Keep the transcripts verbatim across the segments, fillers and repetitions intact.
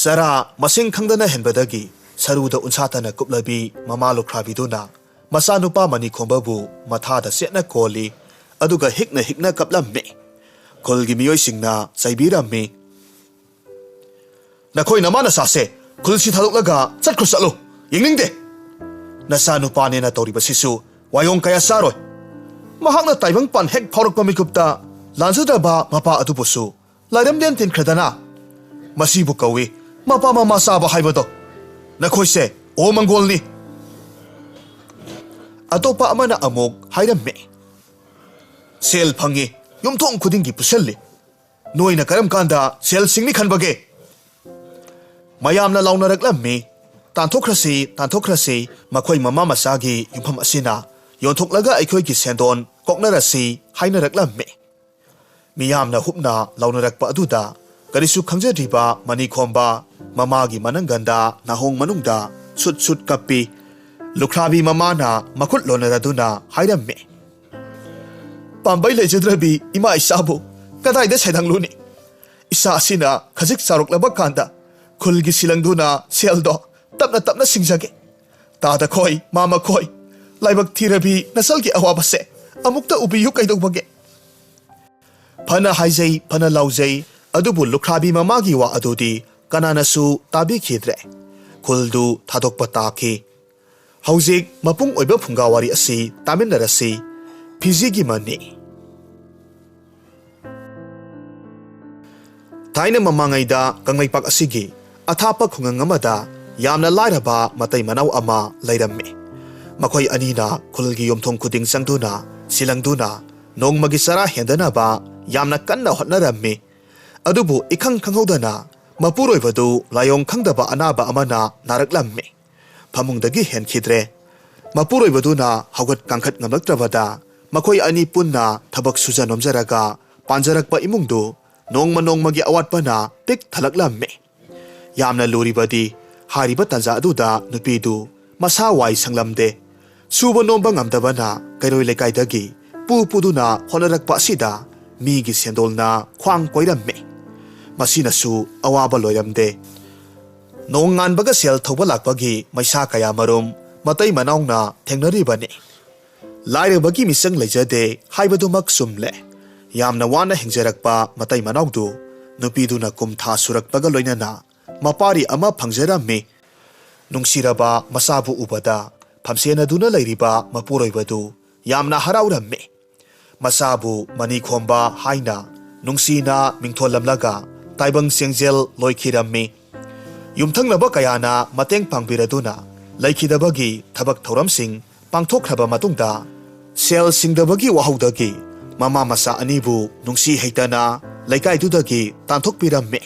ꯆꯔꯥ ꯃꯁꯤꯡ ꯈꯪꯗꯅ ꯍꯦꯟꯕꯗꯒꯤ ꯁꯔꯨꯗ ꯎꯟꯁꯥꯇꯅ ꯀꯨꯞꯂꯕꯤ ꯃꯃꯥ ꯂꯨꯈ꯭ꯔꯥꯕꯤꯗꯨꯅ ꯃꯆꯥꯅꯨꯄꯥ ꯃꯅꯤꯈꯣꯝꯕꯕꯨ ꯃꯊꯥꯗ ꯆꯦꯠꯅ ꯀꯣꯜꯂꯤ, ꯑꯗꯨꯒ ꯍꯤꯛꯅ ꯍꯤꯛꯅ ꯀꯞꯂꯝꯃꯤ꯫ ꯈꯨꯜꯒꯤ ꯃꯤꯑꯣꯏꯁꯤꯡꯅ ꯆꯩꯕꯤꯔꯝꯃꯤ꯫ "ꯅꯈꯣꯏ ꯅꯃꯥ ꯅꯆꯥꯁꯦ ꯈꯨꯜꯁꯤ ꯊꯥꯗꯣꯛꯂꯒ ꯆꯠꯈ꯭ꯔꯣ, ꯆꯠꯂꯣ, ꯌꯦꯡꯅꯤꯡꯗꯦ꯫ ꯅꯆꯥꯅꯨꯄꯥꯅꯦꯅ ꯇꯧꯔꯤꯕꯁꯤꯁꯨ ꯋꯥꯌꯣꯡ ꯀꯌꯥ ꯆꯥꯔꯣꯏ꯫ ꯃꯍꯥꯛꯅ ꯇꯥꯏꯕꯪ ꯄꯥꯟ ꯍꯦꯛ ꯐꯥꯎꯔꯛꯄ ꯃꯤꯀꯨꯞꯇ ꯂꯥꯟꯖꯗꯕ ꯃꯄꯥ ꯑꯗꯨꯕꯨꯁꯨ ꯂꯥꯏꯔꯝꯗꯦꯟ ꯇꯤꯟꯈ꯭ꯔꯗꯅ꯫ ꯃꯁꯤꯕꯨ ꯀꯧꯏ ꯃꯄꯥ ꯃꯃꯥ ꯆꯥꯕ ꯍꯥꯏꯕꯗꯣ꯫ ꯅꯈꯣꯏꯁꯦ ꯑꯣ ꯃꯪꯒꯣꯜꯅꯤ"꯫ ꯑꯇꯣꯞꯄ ꯑꯃꯅ ꯑꯃꯨꯛ ꯍꯥꯏꯔꯝꯃꯤ꯫ "ꯁꯦꯜ ꯐꯪꯉꯤ, ꯌꯨꯝꯊꯣꯡ ꯈꯨꯗꯤꯡꯒꯤ ꯄꯨꯁꯜꯂꯤ꯫ ꯅꯣꯏꯅ ꯀꯔꯝ ꯀꯥꯟꯗ ꯁꯦꯜ ꯁꯤꯡꯅꯤ ꯈꯟꯕꯒꯦ?" ꯃꯌꯥꯝꯅ ꯂꯥꯎꯅꯔꯛꯂꯝꯃꯤ꯫ "ꯇꯥꯟꯊꯣꯛꯈ꯭ꯔꯁꯤ, ꯇꯥꯟꯊꯣꯛꯈ꯭ꯔꯁꯤ, ꯃꯈꯣꯏ ꯃꯃꯥ ꯃꯆꯥꯒꯤ ꯌꯨꯝꯐꯝ ꯑꯁꯤꯅ ꯌꯣꯟꯊꯣꯛꯂꯒ ꯑꯩꯈꯣꯏꯒꯤ ꯁꯦꯟꯗꯣꯟ ꯀꯣꯛꯅꯔꯁꯤ" ꯍꯥꯏꯅꯔꯛꯂꯝꯃꯤ꯫ ꯃꯤꯌꯥꯝꯅ ꯍꯨꯞꯅ ꯂꯥꯎꯅꯔꯛꯄ ꯑꯗꯨꯗ ꯀꯔꯤꯁꯨ ꯈꯪꯖꯗ꯭ꯔꯤꯕ ꯃꯅꯤꯈꯣꯝꯕ ꯃꯃꯥꯒꯤ ꯃꯅꯪꯒꯟꯗ ꯅꯥꯍꯣꯡ ꯃꯅꯨꯡꯗ ꯁꯨꯠ ꯁꯨꯠ ꯀꯞꯄꯤ꯫ ꯂꯨꯈ꯭ꯔꯥꯕꯤ ꯃꯃꯥꯅ ꯃꯈꯨꯠ ꯂꯣꯟꯅꯔꯗꯨꯅ ꯍꯥꯏꯔꯝꯃꯤ꯫ "ꯄꯥꯝꯕꯩ ꯂꯩꯖꯗ꯭ꯔꯕꯤ ꯏꯃꯥ ꯏꯆꯥꯕꯨ ꯀꯗꯥꯏꯗ ꯁꯩꯗꯥꯡꯂꯨꯅꯤ? ꯏꯆꯥ ꯑꯁꯤꯅ ꯈꯖꯤꯛ ꯆꯥꯎꯔꯛꯂꯕ ꯀꯥꯟꯗ ꯈꯨꯜꯒꯤ ꯁꯤꯂꯪꯗꯨꯅ ꯁꯦꯜꯗꯣ ꯇꯞꯅ ꯇꯞꯅ ꯁꯤꯡꯖꯒꯦ꯫ ꯇꯥꯗ ꯈꯣꯏ, ꯃꯥꯃ ꯈꯣꯏ, ꯂꯥꯏꯕꯛ ꯊꯤꯔꯕꯤ ꯅꯆꯜꯒꯤ ꯑꯋꯥꯕꯁꯦ ꯑꯃꯨꯛꯇ ꯎꯕꯤꯌꯨ ꯀꯩꯗꯧꯕꯒꯦ?" ꯐꯅ ꯍꯥꯏꯖꯩ, ꯐꯅ ꯂꯥꯎꯖꯩ, ꯑꯗꯨꯕꯨ ꯂꯨꯈ꯭ꯔꯥꯕꯤ ꯃꯃꯥꯒꯤ ꯋꯥ ꯑꯗꯨꯗꯤ ꯀꯅꯥꯅꯁꯨ ꯇꯥꯕꯤꯈꯤꯗ꯭ꯔꯦ꯫ ꯈꯨꯜꯗꯨ ꯊꯥꯗꯣꯛꯄ ꯇꯥꯈꯤ꯫ ꯍꯧꯖꯤꯛ ꯃꯄꯨꯡ ꯑꯣꯏꯕ ꯐꯨꯡꯒꯥ ꯋꯥꯔꯤ ꯑꯁꯤ ꯇꯥꯃꯤꯟꯅꯔꯁꯤ꯫ ꯐꯤꯖꯤꯒꯤ ꯃꯅꯤ꯫ ꯊꯥꯏꯅ ꯃꯃꯥꯡꯉꯩꯗ ꯀꯪꯂꯩꯄꯥꯛ ꯑꯁꯤꯒꯤ ꯑꯊꯥꯞꯄ ꯈꯨꯡꯒꯪ ꯑꯃꯗ ꯌꯥꯝꯅ ꯂꯥꯏꯔꯕ ꯃꯇꯩ ꯃꯅꯥꯎ ꯑꯃ ꯂꯩꯔꯝꯃꯤ꯫ ꯃꯈꯣꯏ ꯑꯅꯤꯅ ꯈꯨꯜꯒꯤ ꯌꯨꯝꯊꯣꯡ ꯈꯨꯗꯤꯡ ꯆꯪꯗꯨꯅ, ꯁꯤꯂꯪꯗꯨꯅ, ꯅꯣꯡꯃꯒꯤ ꯆꯔꯥ ꯍꯦꯟꯗꯅꯕ ꯌꯥꯝꯅ ꯀꯟꯅ ꯍꯣꯠꯅꯔꯝꯃꯤ꯫ ꯑꯗꯨꯕꯨ ꯏꯈꯪ ꯈꯪꯍꯧꯗꯅ ꯃꯄꯨꯔꯣꯏꯕꯗꯨ ꯂꯥꯏꯑꯣꯡ ꯈꯪꯗꯕ ꯑꯅꯥꯕ ꯑꯃꯅ ꯅꯥꯔꯛꯂꯝꯃꯤ꯫ ꯐꯃꯨꯡꯗꯒꯤ ꯍꯦꯟꯈꯤꯗ꯭ꯔꯦ꯫ ꯃꯄꯨꯔꯣꯏꯕꯗꯨꯅ ꯍꯧꯒꯠ ꯀꯥꯡꯈꯠ ꯉꯝꯂꯛꯇ꯭ꯔꯕꯗ ꯃꯈꯣꯏ ꯑꯅꯤ ꯄꯨꯟꯅ ꯊꯕꯛ ꯁꯨꯖ ꯅꯣꯝꯖꯔꯒ ꯄꯥꯟꯖꯔꯛꯄ ꯏꯃꯨꯡꯗꯨ ꯅꯣꯡꯃ ꯅꯣꯡꯃꯒꯤ ꯑꯋꯥꯠꯄꯅ ꯄꯤꯛ ꯊꯜꯂꯛꯂꯝꯃꯤ꯫ ꯌꯥꯝꯅ ꯂꯨꯔꯤꯕꯗꯤ ꯍꯥꯏꯔꯤꯕ ꯇꯥꯟꯖꯥ ꯑꯗꯨꯗ ꯅꯨꯄꯤꯗꯨ ꯃꯁꯥ ꯋꯥꯏ ꯁꯪꯂꯝꯗꯦ꯫ ꯁꯨꯕ ꯅꯣꯝꯕ ꯉꯝꯗꯕꯅ ꯀꯩꯔꯣꯏ ꯂꯩꯀꯥꯏꯗꯒꯤ ꯄꯨ ꯄꯨꯗꯨꯅ ꯍꯣꯠꯅꯔꯛꯄ ꯑꯁꯤꯗ ꯃꯤꯒꯤ ꯁꯦꯟꯗꯣꯜꯅ ꯈ꯭ꯋꯥꯡ ꯀꯣꯏꯔꯝꯃꯤ꯫ ꯃꯁꯤꯅꯁꯨ ꯑꯋꯥꯕ ꯂꯣꯏꯔꯝꯗꯦ꯫ ꯅꯣꯡꯉꯥꯟꯕꯒ ꯁꯦꯜ ꯊꯧꯕ ꯂꯥꯛꯄꯒꯤ ꯃꯩꯁꯥ ꯀꯌꯥꯃꯔꯨꯝ ꯃꯇꯩ ꯃꯅꯥꯎꯅ ꯊꯦꯡꯅꯔꯤꯕꯅꯤ꯫ ꯂꯥꯏꯔꯕꯒꯤ ꯃꯤꯆꯪ ꯂꯩꯖꯗꯦ ꯍꯥꯏꯕꯗꯨꯃꯛ ꯆꯨꯝꯂꯦ꯫ ꯌꯥꯝꯅ ꯋꯥꯅ ꯍꯤꯡꯖꯔꯛꯄ ꯃꯇꯩ ꯃꯅꯥꯎꯗꯨ ꯅꯨꯄꯤꯗꯨꯅ ꯀꯨꯝ ꯊꯥ ꯁꯨꯔꯛꯄꯒ ꯂꯣꯏꯅꯅ ꯃꯄꯥꯔꯤ ꯑꯃ ꯐꯪꯖꯔꯝꯃꯤ꯫ ꯅꯨꯡꯁꯤꯔꯕ ꯃꯆꯥꯕꯨ ꯎꯕꯗ ꯐꯝꯁꯦꯟꯅꯗꯨꯅ ꯂꯩꯔꯤꯕ ꯃꯄꯨꯔꯣꯏꯕꯗꯨ ꯌꯥꯝꯅ ꯍꯔꯥꯎꯔꯝꯃꯤ꯫ ꯃꯆꯥꯕꯨ ꯃꯅꯤ ꯈꯣꯝꯕ ꯍꯥꯏꯅ ꯅꯨꯡꯁꯤꯅ ꯃꯤꯡꯊꯣꯜꯂꯝꯂꯒ ꯇꯥꯏꯕꯪ ꯆꯦꯡꯖꯦꯜ ꯂꯣꯏꯈꯤꯔꯝꯃꯤ꯫ ꯌꯨꯝꯊꯪꯅꯕ ꯀꯌꯥꯅ ꯃꯇꯦꯡ ꯄꯥꯡꯕꯤꯔꯗꯨꯅ ꯂꯩꯈꯤꯗꯕꯒꯤ ꯊꯕꯛ ꯊꯧꯔꯝꯁꯤꯡ ꯄꯥꯡꯊꯣꯛꯈ꯭ꯔꯕ ꯃꯇꯨꯡꯗ, ꯁꯦꯜ ꯁꯤꯡꯗꯕꯒꯤ ꯋꯥꯍꯧꯗꯒꯤ ꯃꯃꯥ ꯃꯆꯥ ꯑꯅꯤꯕꯨ ꯅꯨꯡꯁꯤ ꯍꯩꯇꯅ ꯂꯩꯀꯥꯏꯗꯨꯗꯒꯤ ꯇꯥꯟꯊꯣꯛꯄꯤꯔꯝꯃꯤ꯫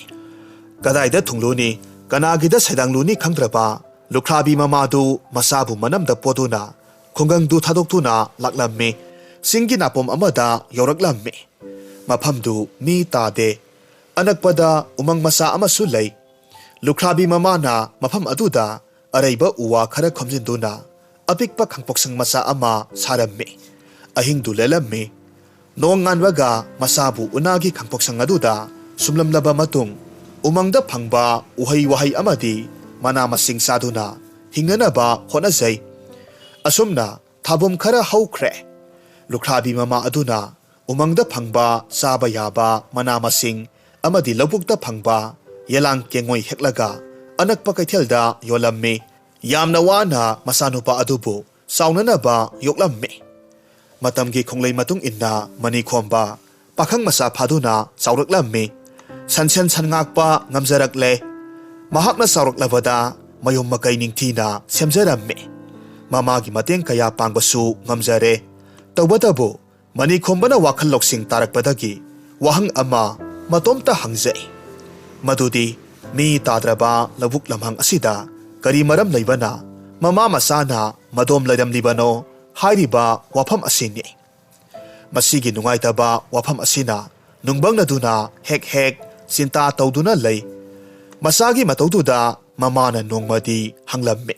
ꯀꯗꯥꯏꯗ ꯊꯨꯡꯂꯨꯅꯤ, ꯀꯅꯥꯒꯤꯗ ꯁꯩꯗꯥꯡꯂꯨꯅꯤ ꯈꯪꯗ꯭ꯔꯕ ꯂꯨꯈ꯭ꯔꯥꯕꯤ ꯃꯃꯥꯗꯨ ꯃꯆꯥꯕꯨ ꯃꯅꯝꯗ ꯄꯣꯗꯨꯅ ꯈꯨꯡꯒꯪꯗꯨ ꯊꯥꯗꯣꯛꯇꯨꯅ ꯂꯥꯛꯂꯝꯃꯤ꯫ ꯆꯤꯡꯒꯤ ꯅꯥꯄꯣꯝ ꯑꯃꯗ ꯌꯧꯔꯛꯂꯝꯃꯤ꯫ ꯃꯐꯝꯗꯨ ꯃꯤ ꯇꯥꯗꯦ꯫ ꯑꯅꯛꯄꯗ ꯎꯃꯪ ꯃꯆꯥ ꯑꯃꯁꯨ ꯂꯩ꯫ ꯂꯨꯈ꯭ꯔꯥꯕꯤ ꯃꯃꯥꯅ ꯃꯐꯝ ꯑꯗꯨꯗ ꯑꯔꯩꯕ ꯎ ꯋꯥ ꯈꯔ ꯈꯣꯝꯖꯤꯟꯗꯨꯅ ꯑꯄꯤꯛꯄ ꯈꯥꯡꯄꯣꯛꯁꯪ ꯃꯆꯥ ꯑꯃ ꯁꯥꯔꯝꯃꯤ꯫ ꯑꯍꯤꯡꯗꯨ ꯂꯦꯜꯂꯝꯃꯤ꯫ ꯅꯣꯡ ꯉꯥꯟꯕꯒ ꯃꯆꯥꯕꯨ ꯎꯅꯥꯒꯤ ꯈꯥꯡꯄꯣꯛꯁꯪ ꯑꯗꯨꯗ ꯁꯨꯝꯂꯝꯂꯕ ꯃꯇꯨꯡ, ꯎꯃꯪꯗ ꯐꯪꯕ ꯎꯍꯩ ꯋꯥꯍꯩ ꯑꯃꯗꯤ ꯃꯅꯥ ꯃꯁꯤꯡ ꯆꯥꯗꯨꯅ ꯍꯤꯡꯅꯅꯕ ꯍꯣꯠꯅꯖꯩ꯫ ꯑꯁꯨꯝꯅ ꯊꯥꯕꯨꯝ ꯈꯔ ꯍꯧꯈ꯭ꯔꯦ꯫ ꯂꯨꯈ꯭ꯔꯥꯕꯤ ꯃꯃꯥ ꯑꯗꯨꯅ ꯎꯃꯪꯗ ꯐꯪꯕ ꯆꯥꯕ ꯌꯥꯕ ꯃꯅꯥ ꯃꯁꯤꯡ ꯑꯃꯗꯤ ꯂꯧꯕꯨꯛꯇ ꯐꯪꯕ ꯌꯦꯂꯥꯡ ꯀꯦꯡꯉꯣꯏ ꯍꯦꯛꯂꯒ ꯑꯅꯛꯄ ꯀꯩꯊꯦꯜꯗ ꯌꯣꯜꯂꯝꯃꯤ꯫ ꯌꯥꯝꯅ ꯋꯥꯅ ꯃꯆꯥꯅꯨꯄꯥ ꯑꯗꯨꯕꯨ ꯆꯥꯎꯅꯅꯕ ꯌꯣꯛꯂꯝꯃꯤ꯫ ꯃꯇꯝꯒꯤ ꯈꯣꯡꯂꯩ ꯃꯇꯨꯡ ꯏꯟꯅ ꯃꯅꯤ ꯈꯣꯝꯕ ꯄꯥꯈꯪ ꯃꯆꯥ ꯐꯥꯗꯨꯅ ꯆꯥꯎꯔꯛꯂꯝꯃꯤ꯫ ꯁꯟꯁꯦꯟ ꯁꯟ ꯉꯥꯛꯄ ꯉꯝꯖꯔꯛꯂꯦ꯫ ꯃꯍꯥꯛꯅ ꯆꯥꯎꯔꯛꯂꯕꯗ ꯃꯌꯨꯝ ꯃꯀꯩ ꯅꯤꯡꯊꯤꯅ ꯁꯦꯝꯖꯔꯝꯃꯤ꯫ ꯃꯃꯥꯒꯤ ꯃꯇꯦꯡ ꯀꯌꯥ ꯄꯥꯡꯕꯁꯨ ꯉꯝꯖꯔꯦ꯫ ꯇꯧꯕꯇꯕꯨ, ꯃꯅꯤꯈꯣꯝꯕꯅ ꯋꯥꯈꯜ ꯂꯧꯁꯤꯡ ꯇꯥꯔꯛꯄꯗꯒꯤ ꯋꯥꯍꯪ ꯑꯃ ꯃꯇꯣꯝꯇ ꯍꯪꯖꯩ꯫ ꯃꯗꯨꯗꯤ, ꯃꯤ ꯇꯥꯗ꯭ꯔꯕ ꯂꯧꯕꯨꯛ ꯂꯝꯍꯥꯡ ꯑꯁꯤꯗ ꯀꯔꯤ ꯃꯔꯝ ꯂꯩꯕꯅ ꯃꯃꯥ ꯃꯆꯥꯅ ꯃꯗꯣꯝ ꯂꯩꯔꯝꯂꯤꯕꯅꯣ ꯍꯥꯏꯔꯤꯕ ꯋꯥꯐꯝ ꯑꯁꯤꯅꯤ꯫ ꯃꯁꯤꯒꯤ ꯅꯨꯡꯉꯥꯏꯇꯕ ꯋꯥꯐꯝ ꯑꯁꯤꯅ ꯅꯨꯡꯕꯪꯅꯗꯨꯅ ꯍꯦꯛ ꯍꯦꯛ ꯆꯤꯟꯇꯥ ꯇꯧꯗꯨꯅ ꯂꯩ꯫ ꯃꯆꯥꯒꯤ ꯃꯇꯧꯗꯨꯗ ꯃꯃꯥꯅ ꯅꯣꯡꯃꯗꯤ ꯍꯪꯂꯝꯃꯤ,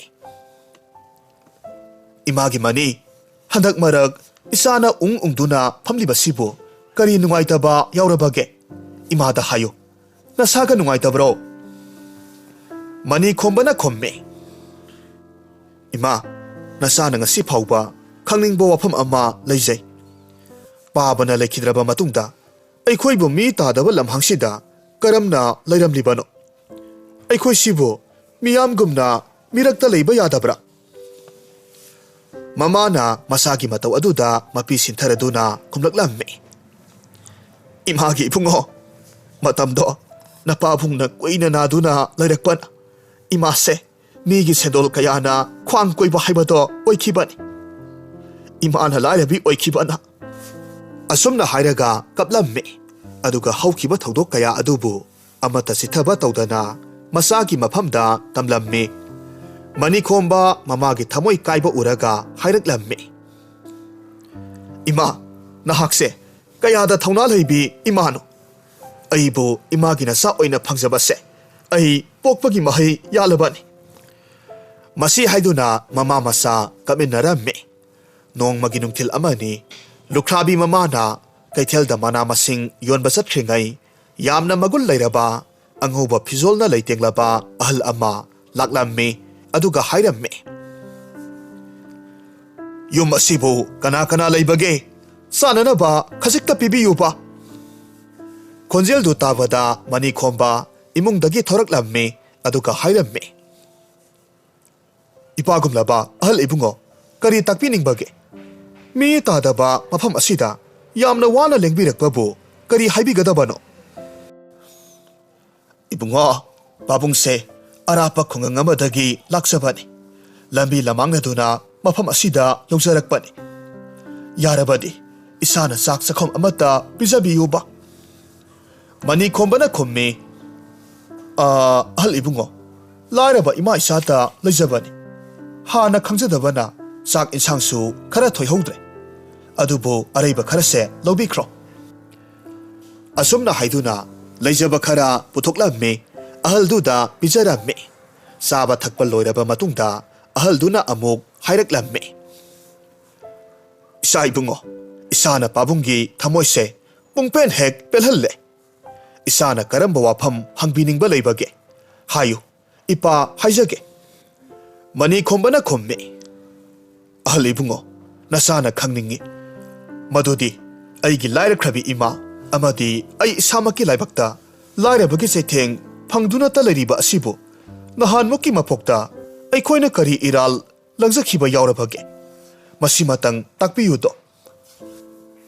"ꯏꯃꯥꯒꯤ ꯃꯅꯤ, ꯍꯟꯗꯛ ꯃꯔꯛ ꯏꯆꯥꯅ ꯎꯪ ꯎꯪꯗꯨꯅ ꯐꯝꯂꯤꯕꯁꯤꯕꯨ ꯀꯔꯤ ꯅꯨꯡꯉꯥꯏꯇꯕ ꯌꯥꯎꯔꯕꯒꯦ? ꯏꯃꯥꯗ ꯍꯥꯏꯌꯨ, ꯅꯁꯥꯒ ꯅꯨꯡꯉꯥꯏꯇꯕ꯭ꯔꯣ?" ꯃꯅꯤꯈꯣꯝꯕꯅ ꯈꯨꯝꯃꯤ, "ꯏꯃꯥ, ꯅꯆꯥꯅ ꯉꯁꯤ ꯐꯥꯎꯕ ꯈꯪꯅꯤꯡꯕ ꯋꯥꯐꯝ ꯑꯃ ꯂꯩꯖꯩ꯫ ꯄꯥꯕꯅ ꯂꯩꯈꯤꯗ꯭ꯔꯕ ꯃꯇꯨꯡꯗ ꯑꯩꯈꯣꯏꯕꯨ ꯃꯤ ꯇꯥꯗꯕ ꯂꯝꯍꯥꯡꯁꯤꯗ ꯀꯔꯝꯅ ꯂꯩꯔꯝꯂꯤꯕꯅꯣ? ꯑꯩꯈꯣꯏꯁꯤꯕꯨ ꯃꯤꯌꯥꯝꯒꯨꯝꯅ ꯃꯤꯔꯛꯇ ꯂꯩꯕ ꯌꯥꯗꯕ꯭ꯔꯥ?" ꯃꯃꯥꯅ ꯃꯆꯥꯒꯤ ꯃꯇꯧ ꯑꯗꯨꯗ ꯃꯄꯤ ꯁꯤꯟꯊꯔꯗꯨꯅ ꯈꯨꯝꯂꯛꯂꯝꯃꯤ, "ꯏꯃꯥꯒꯤ ꯏꯕꯨꯡꯉꯣ, ꯃꯇꯝꯗꯣ ꯅꯄꯥꯕꯨꯡꯅ ꯀꯨꯏꯅ ꯅꯥꯗꯨꯅ ꯂꯩꯔꯛꯄꯅ ꯏꯃꯥꯁꯦ ꯃꯤꯒꯤ ꯁꯦꯟꯗꯣꯜ ꯀꯌꯥꯅ ꯈ꯭ꯋꯥꯡ ꯀꯣꯏꯕ ꯍꯥꯏꯕꯗꯣ ꯑꯣꯏꯈꯤꯕꯅꯤ꯫ ꯏꯃꯥꯅ ꯂꯥꯏꯔꯕꯤ ꯑꯣꯏꯈꯤꯕꯅ" ꯑꯁꯨꯝꯅ ꯍꯥꯏꯔꯒ ꯀꯞꯂꯝꯃꯤ꯫ ꯑꯗꯨꯒ ꯍꯧꯈꯤꯕ ꯊꯧꯗꯣꯛ ꯀꯌꯥ ꯑꯗꯨꯕꯨ ꯑꯃꯠꯇ ꯆꯤꯠꯊꯕ ꯇꯧꯗꯅ ꯃꯆꯥꯒꯤ ꯃꯐꯝꯗ ꯇꯝꯂꯝꯃꯤ꯫ ꯃꯅꯤꯈꯣꯝꯕ ꯃꯃꯥꯒꯤ ꯊꯃꯣꯏ ꯀꯥꯏꯕ ꯎꯔꯒ ꯍꯥꯏꯔꯛꯂꯝꯃꯤ, "ꯏꯃꯥ, ꯅꯍꯥꯛꯁꯦ ꯀꯌꯥꯗ ꯊꯧꯅꯥ ꯂꯩꯕꯤ ꯏꯃꯥꯅꯣ! ꯑꯩꯕꯨ ꯏꯃꯥꯒꯤ ꯅꯆꯥ ꯑꯣꯏꯅ ꯐꯪꯖꯕꯁꯦ ꯑꯩ ꯄꯣꯛꯄꯒꯤ ꯃꯍꯩ ꯌꯥꯜꯂꯕꯅꯤ"꯫ ꯃꯁꯤ ꯍꯥꯏꯗꯨꯅ ꯃꯃꯥ ꯃꯆꯥ ꯀꯞꯃꯤꯟꯅꯔꯝꯃꯤ꯫ ꯅꯣꯡꯃꯒꯤ ꯅꯨꯡꯊꯤꯜ ꯑꯃꯅꯤ꯫ ꯂꯨꯈ꯭ꯔꯥꯕꯤ ꯃꯃꯥꯅ ꯀꯩꯊꯦꯜꯗ ꯃꯅꯥ ꯃꯁꯤꯡ ꯌꯣꯟꯕ ꯆꯠꯈ꯭ꯔꯤꯉꯩ, ꯌꯥꯝꯅ ꯃꯒꯨꯟ ꯂꯩꯔꯕ ꯑꯉꯧꯕ ꯐꯤꯖꯣꯜꯅ ꯂꯩꯇꯦꯡꯂꯕ ꯑꯍꯜ ꯑꯃ ꯂꯥꯛꯂꯝꯃꯤ꯫ ꯑꯗꯨꯒ ꯍꯥꯏꯔꯝꯃꯤ, "ꯌꯨꯝ ꯑꯁꯤꯕꯨ ꯀꯅꯥ ꯀꯅꯥ ꯂꯩꯕꯒꯦ? ꯆꯥꯅꯅꯕ ꯈꯖꯤꯛꯇ ꯄꯤꯕꯤꯌꯨꯕ"꯫ ꯈꯣꯟꯖꯦꯜꯗꯨ ꯇꯥꯕꯗ ꯃꯅꯤꯈꯣꯝꯕ ꯏꯃꯨꯡꯗꯒꯤ ꯊꯣꯔꯛꯂꯝꯃꯤ꯫ ꯑꯗꯨꯒ ꯍꯥꯏꯔꯝꯃꯤ, "ꯏꯄꯥꯒꯨꯝꯂꯕ ꯑꯍꯜ ꯏꯕꯨꯡꯉꯣ, ꯀꯔꯤ ꯇꯥꯛꯄꯤꯅꯤꯡꯕꯒꯦ? ꯃꯤ ꯇꯥꯗꯕ ꯃꯐꯝ ꯑꯁꯤꯗ ꯌꯥꯝꯅ ꯋꯥꯅ ꯂꯦꯡꯕꯤꯔꯛꯄꯕꯨ ꯀꯔꯤ ꯍꯥꯏꯕꯤꯒꯗꯕꯅꯣ?" "ꯏꯕꯨꯡꯉꯣ, ꯄꯥꯕꯨꯡꯁꯦ ꯑꯔꯥꯞꯄ ꯈꯨꯡꯒꯪ ꯑꯃꯗꯒꯤ ꯂꯥꯛꯆꯕꯅꯤ꯫ ꯂꯝꯕꯤ ꯂꯃꯥꯡꯅꯗꯨꯅ ꯃꯐꯝ ꯑꯁꯤꯗ ꯌꯧꯖꯔꯛꯄꯅꯤ꯫ ꯌꯥꯔꯕꯗꯤ ꯏꯁꯥꯅ ꯆꯥꯛ ꯆꯥꯛꯈꯨꯝ ꯑꯃꯠꯇ ꯄꯤꯖꯕꯤꯌꯨꯕ"꯫ ꯃꯅꯤꯈꯣꯝꯕꯅ ꯈꯨꯝꯃꯤ, "ꯑ, ꯑꯍꯜ ꯏꯕꯨꯡꯉꯣ, ꯂꯥꯏꯔꯕ ꯏꯃꯥ ꯏꯆꯥꯇ ꯂꯩꯖꯕꯅꯤ꯫ ꯍꯥꯟꯅ ꯈꯪꯖꯗꯕꯅ ꯆꯥꯛ ꯏꯟꯁꯥꯡꯁꯨ ꯈꯔ ꯊꯣꯏꯍꯧꯗ꯭ꯔꯦ꯫ ꯑꯗꯨꯕꯨ ꯑꯔꯩꯕ ꯈꯔꯁꯦ ꯂꯧꯕꯤꯈ꯭ꯔꯣ"꯫ ꯑꯁꯨꯝꯅ ꯍꯥꯏꯗꯨꯅ ꯂꯩꯖꯕ ꯈꯔ ꯄꯨꯊꯣꯛꯂꯝꯃꯤ, ꯑꯍꯜꯗꯨꯗ ꯄꯤꯖꯔꯝꯃꯤ꯫ ꯆꯥꯕ ꯊꯛꯄ ꯂꯣꯏꯔꯕ ꯃꯇꯨꯡꯗ ꯑꯍꯜꯗꯨꯅ ꯑꯃꯨꯛ ꯍꯥꯏꯔꯛꯂꯝꯃꯤ, "ꯏꯆꯥ ꯏꯕꯨꯡꯉꯣ, ꯏꯁꯥꯅ ꯄꯥꯕꯨꯡꯒꯤ ꯊꯃꯣꯏꯁꯦ ꯄꯨꯡꯄꯦꯟ ꯍꯦꯛ ꯄꯦꯜꯍꯜꯂꯦ꯫ ꯏꯁꯥꯅ ꯀꯔꯝꯕ ꯋꯥꯐꯝ ꯍꯪꯕꯤꯅꯤꯡꯕ ꯂꯩꯕꯒꯦ? ꯍꯥꯏꯌꯨ, "ꯏꯄꯥ, ꯍꯥꯏꯖꯒꯦ꯫" ꯃꯅꯤꯈꯣꯝꯕꯅ ꯈꯨꯝꯃꯤ, "ꯑꯍꯜ ꯏꯕꯨꯡꯉꯣ, ꯅꯆꯥꯅ ꯈꯪꯅꯤꯡꯏ꯫ ꯃꯗꯨꯗꯤ ꯑꯩꯒꯤ ꯂꯥꯏꯔꯈ꯭ꯔꯕꯤ ꯏꯃꯥ ꯑꯃꯗꯤ ꯑꯩ ꯏꯁꯥꯃꯛꯀꯤ ꯂꯥꯏꯕꯛꯇ ꯂꯥꯏꯔꯕꯒꯤ ꯆꯩꯊꯦꯡ ꯐꯪꯗꯨꯅꯇ ꯂꯩꯔꯤꯕ ꯑꯁꯤꯕꯨ ꯅꯍꯥꯟꯃꯨꯛꯀꯤ ꯃꯄꯣꯛꯇ ꯑꯩꯈꯣꯏꯅ ꯀꯔꯤ ꯏꯔꯥꯜ ꯂꯪꯖꯈꯤꯕ ꯌꯥꯎꯔꯕꯒꯦ? ꯃꯁꯤꯃꯇꯪ ꯇꯥꯛꯄꯤꯌꯨꯗꯣ꯫"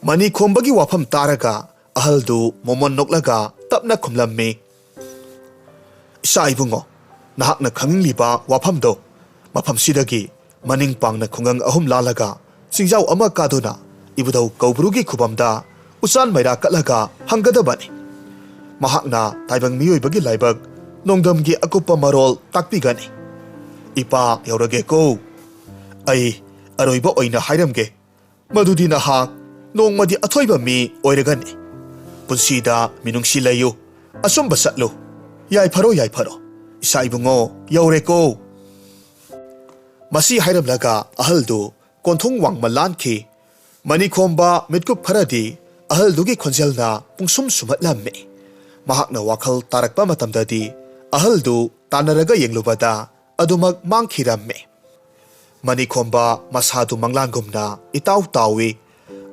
ꯃꯅꯤꯈꯣꯝꯕꯒꯤ ꯋꯥꯐꯝ ꯇꯥꯔꯒ ꯑꯍꯜꯗꯨ ꯃꯣꯃꯣꯟ ꯅꯣꯛꯂꯒ ꯇꯞꯅ ꯈꯨꯝꯂꯝꯃꯤ, "ꯏꯆꯥ ꯏꯕꯨꯡꯉꯣ, ꯅꯍꯥꯛꯅ ꯈꯪꯅꯤꯡꯂꯤꯕ ꯋꯥꯐꯝꯗꯣ ꯃꯐꯝꯁꯤꯗꯒꯤ ꯃꯅꯤꯡ ꯄꯥꯡꯅ ꯈꯨꯡꯒꯪ ꯑꯍꯨꯝ ꯂꯥꯜꯂꯒ ꯆꯤꯡꯖꯥꯎ ꯑꯃ ꯀꯥꯗꯨꯅ ꯏꯕꯨꯙꯧ ꯀꯧꯕ꯭ꯔꯨꯒꯤ ꯈꯨꯕꯝꯗ ꯎꯆꯥꯟ ꯃꯩꯔꯥ ꯀꯠꯂꯒ ꯍꯪꯒꯗꯕꯅꯤ꯫ ꯃꯍꯥꯛꯅ ꯇꯥꯏꯕꯪ ꯃꯤꯑꯣꯏꯕꯒꯤ ꯂꯥꯏꯕꯛ ꯅꯣꯡꯗꯝꯒꯤ ꯑꯀꯨꯞꯄ ꯃꯔꯣꯜ ꯇꯥꯛꯄꯤꯒꯅꯤ꯫ ꯏꯄꯥ, ꯌꯧꯔꯒꯦꯀꯣ꯫ ꯑꯩ ꯑꯔꯣꯏꯕ ꯑꯣꯏꯅ ꯍꯥꯏꯔꯝꯒꯦ, ꯃꯗꯨꯗꯤ ꯅꯍꯥꯛ ꯅꯣꯡꯃꯗꯤ ꯑꯊꯣꯏꯕ ꯃꯤ ꯑꯣꯏꯔꯒꯅꯤ꯫ ꯄꯨꯟꯁꯤꯗ ꯃꯤꯅꯨꯡꯁꯤ ꯂꯩꯌꯨ, ꯑꯆꯨꯝꯕ ꯆꯠꯂꯨ꯫ ꯌꯥꯏꯐꯔꯣ, ꯌꯥꯏꯐꯔꯣ, ꯏꯆꯥ ꯏꯕꯨꯡꯉꯣ, ꯌꯧꯔꯦꯀꯣ꯫" ꯃꯁꯤ ꯍꯥꯏꯔꯝꯂꯒ ꯑꯍꯜꯗꯨ ꯀꯣꯟꯊꯣꯡ ꯋꯥꯡꯃ ꯂꯥꯟꯈꯤ꯫ ꯃꯅꯤꯈꯣꯝꯕ ꯃꯤꯠꯀꯨꯞ ꯈꯔꯗꯤ ꯑꯍꯜꯗꯨꯒꯤ ꯈꯣꯟꯖꯦꯜꯅ ꯄꯨꯡꯁꯨꯝ ꯁꯨꯝꯍꯠꯂꯝꯃꯤ꯫ ꯃꯍꯥꯛꯅ ꯋꯥꯈꯜ ꯇꯥꯔꯛꯄ ꯃꯇꯝꯗꯗꯤ ꯑꯍꯜꯗꯨ ꯇꯥꯟꯅꯔꯒ ꯌꯦꯡꯂꯨꯕꯗ ꯑꯗꯨꯃꯛ ꯃꯥꯡꯈꯤꯔꯝꯃꯤ꯫ ꯃꯅꯤꯈꯣꯝꯕ ꯃꯁꯥꯗꯨ ꯃꯪꯂꯥꯟꯒꯨꯝꯅ ꯏꯇꯥꯎ ꯇꯥꯎꯏ꯫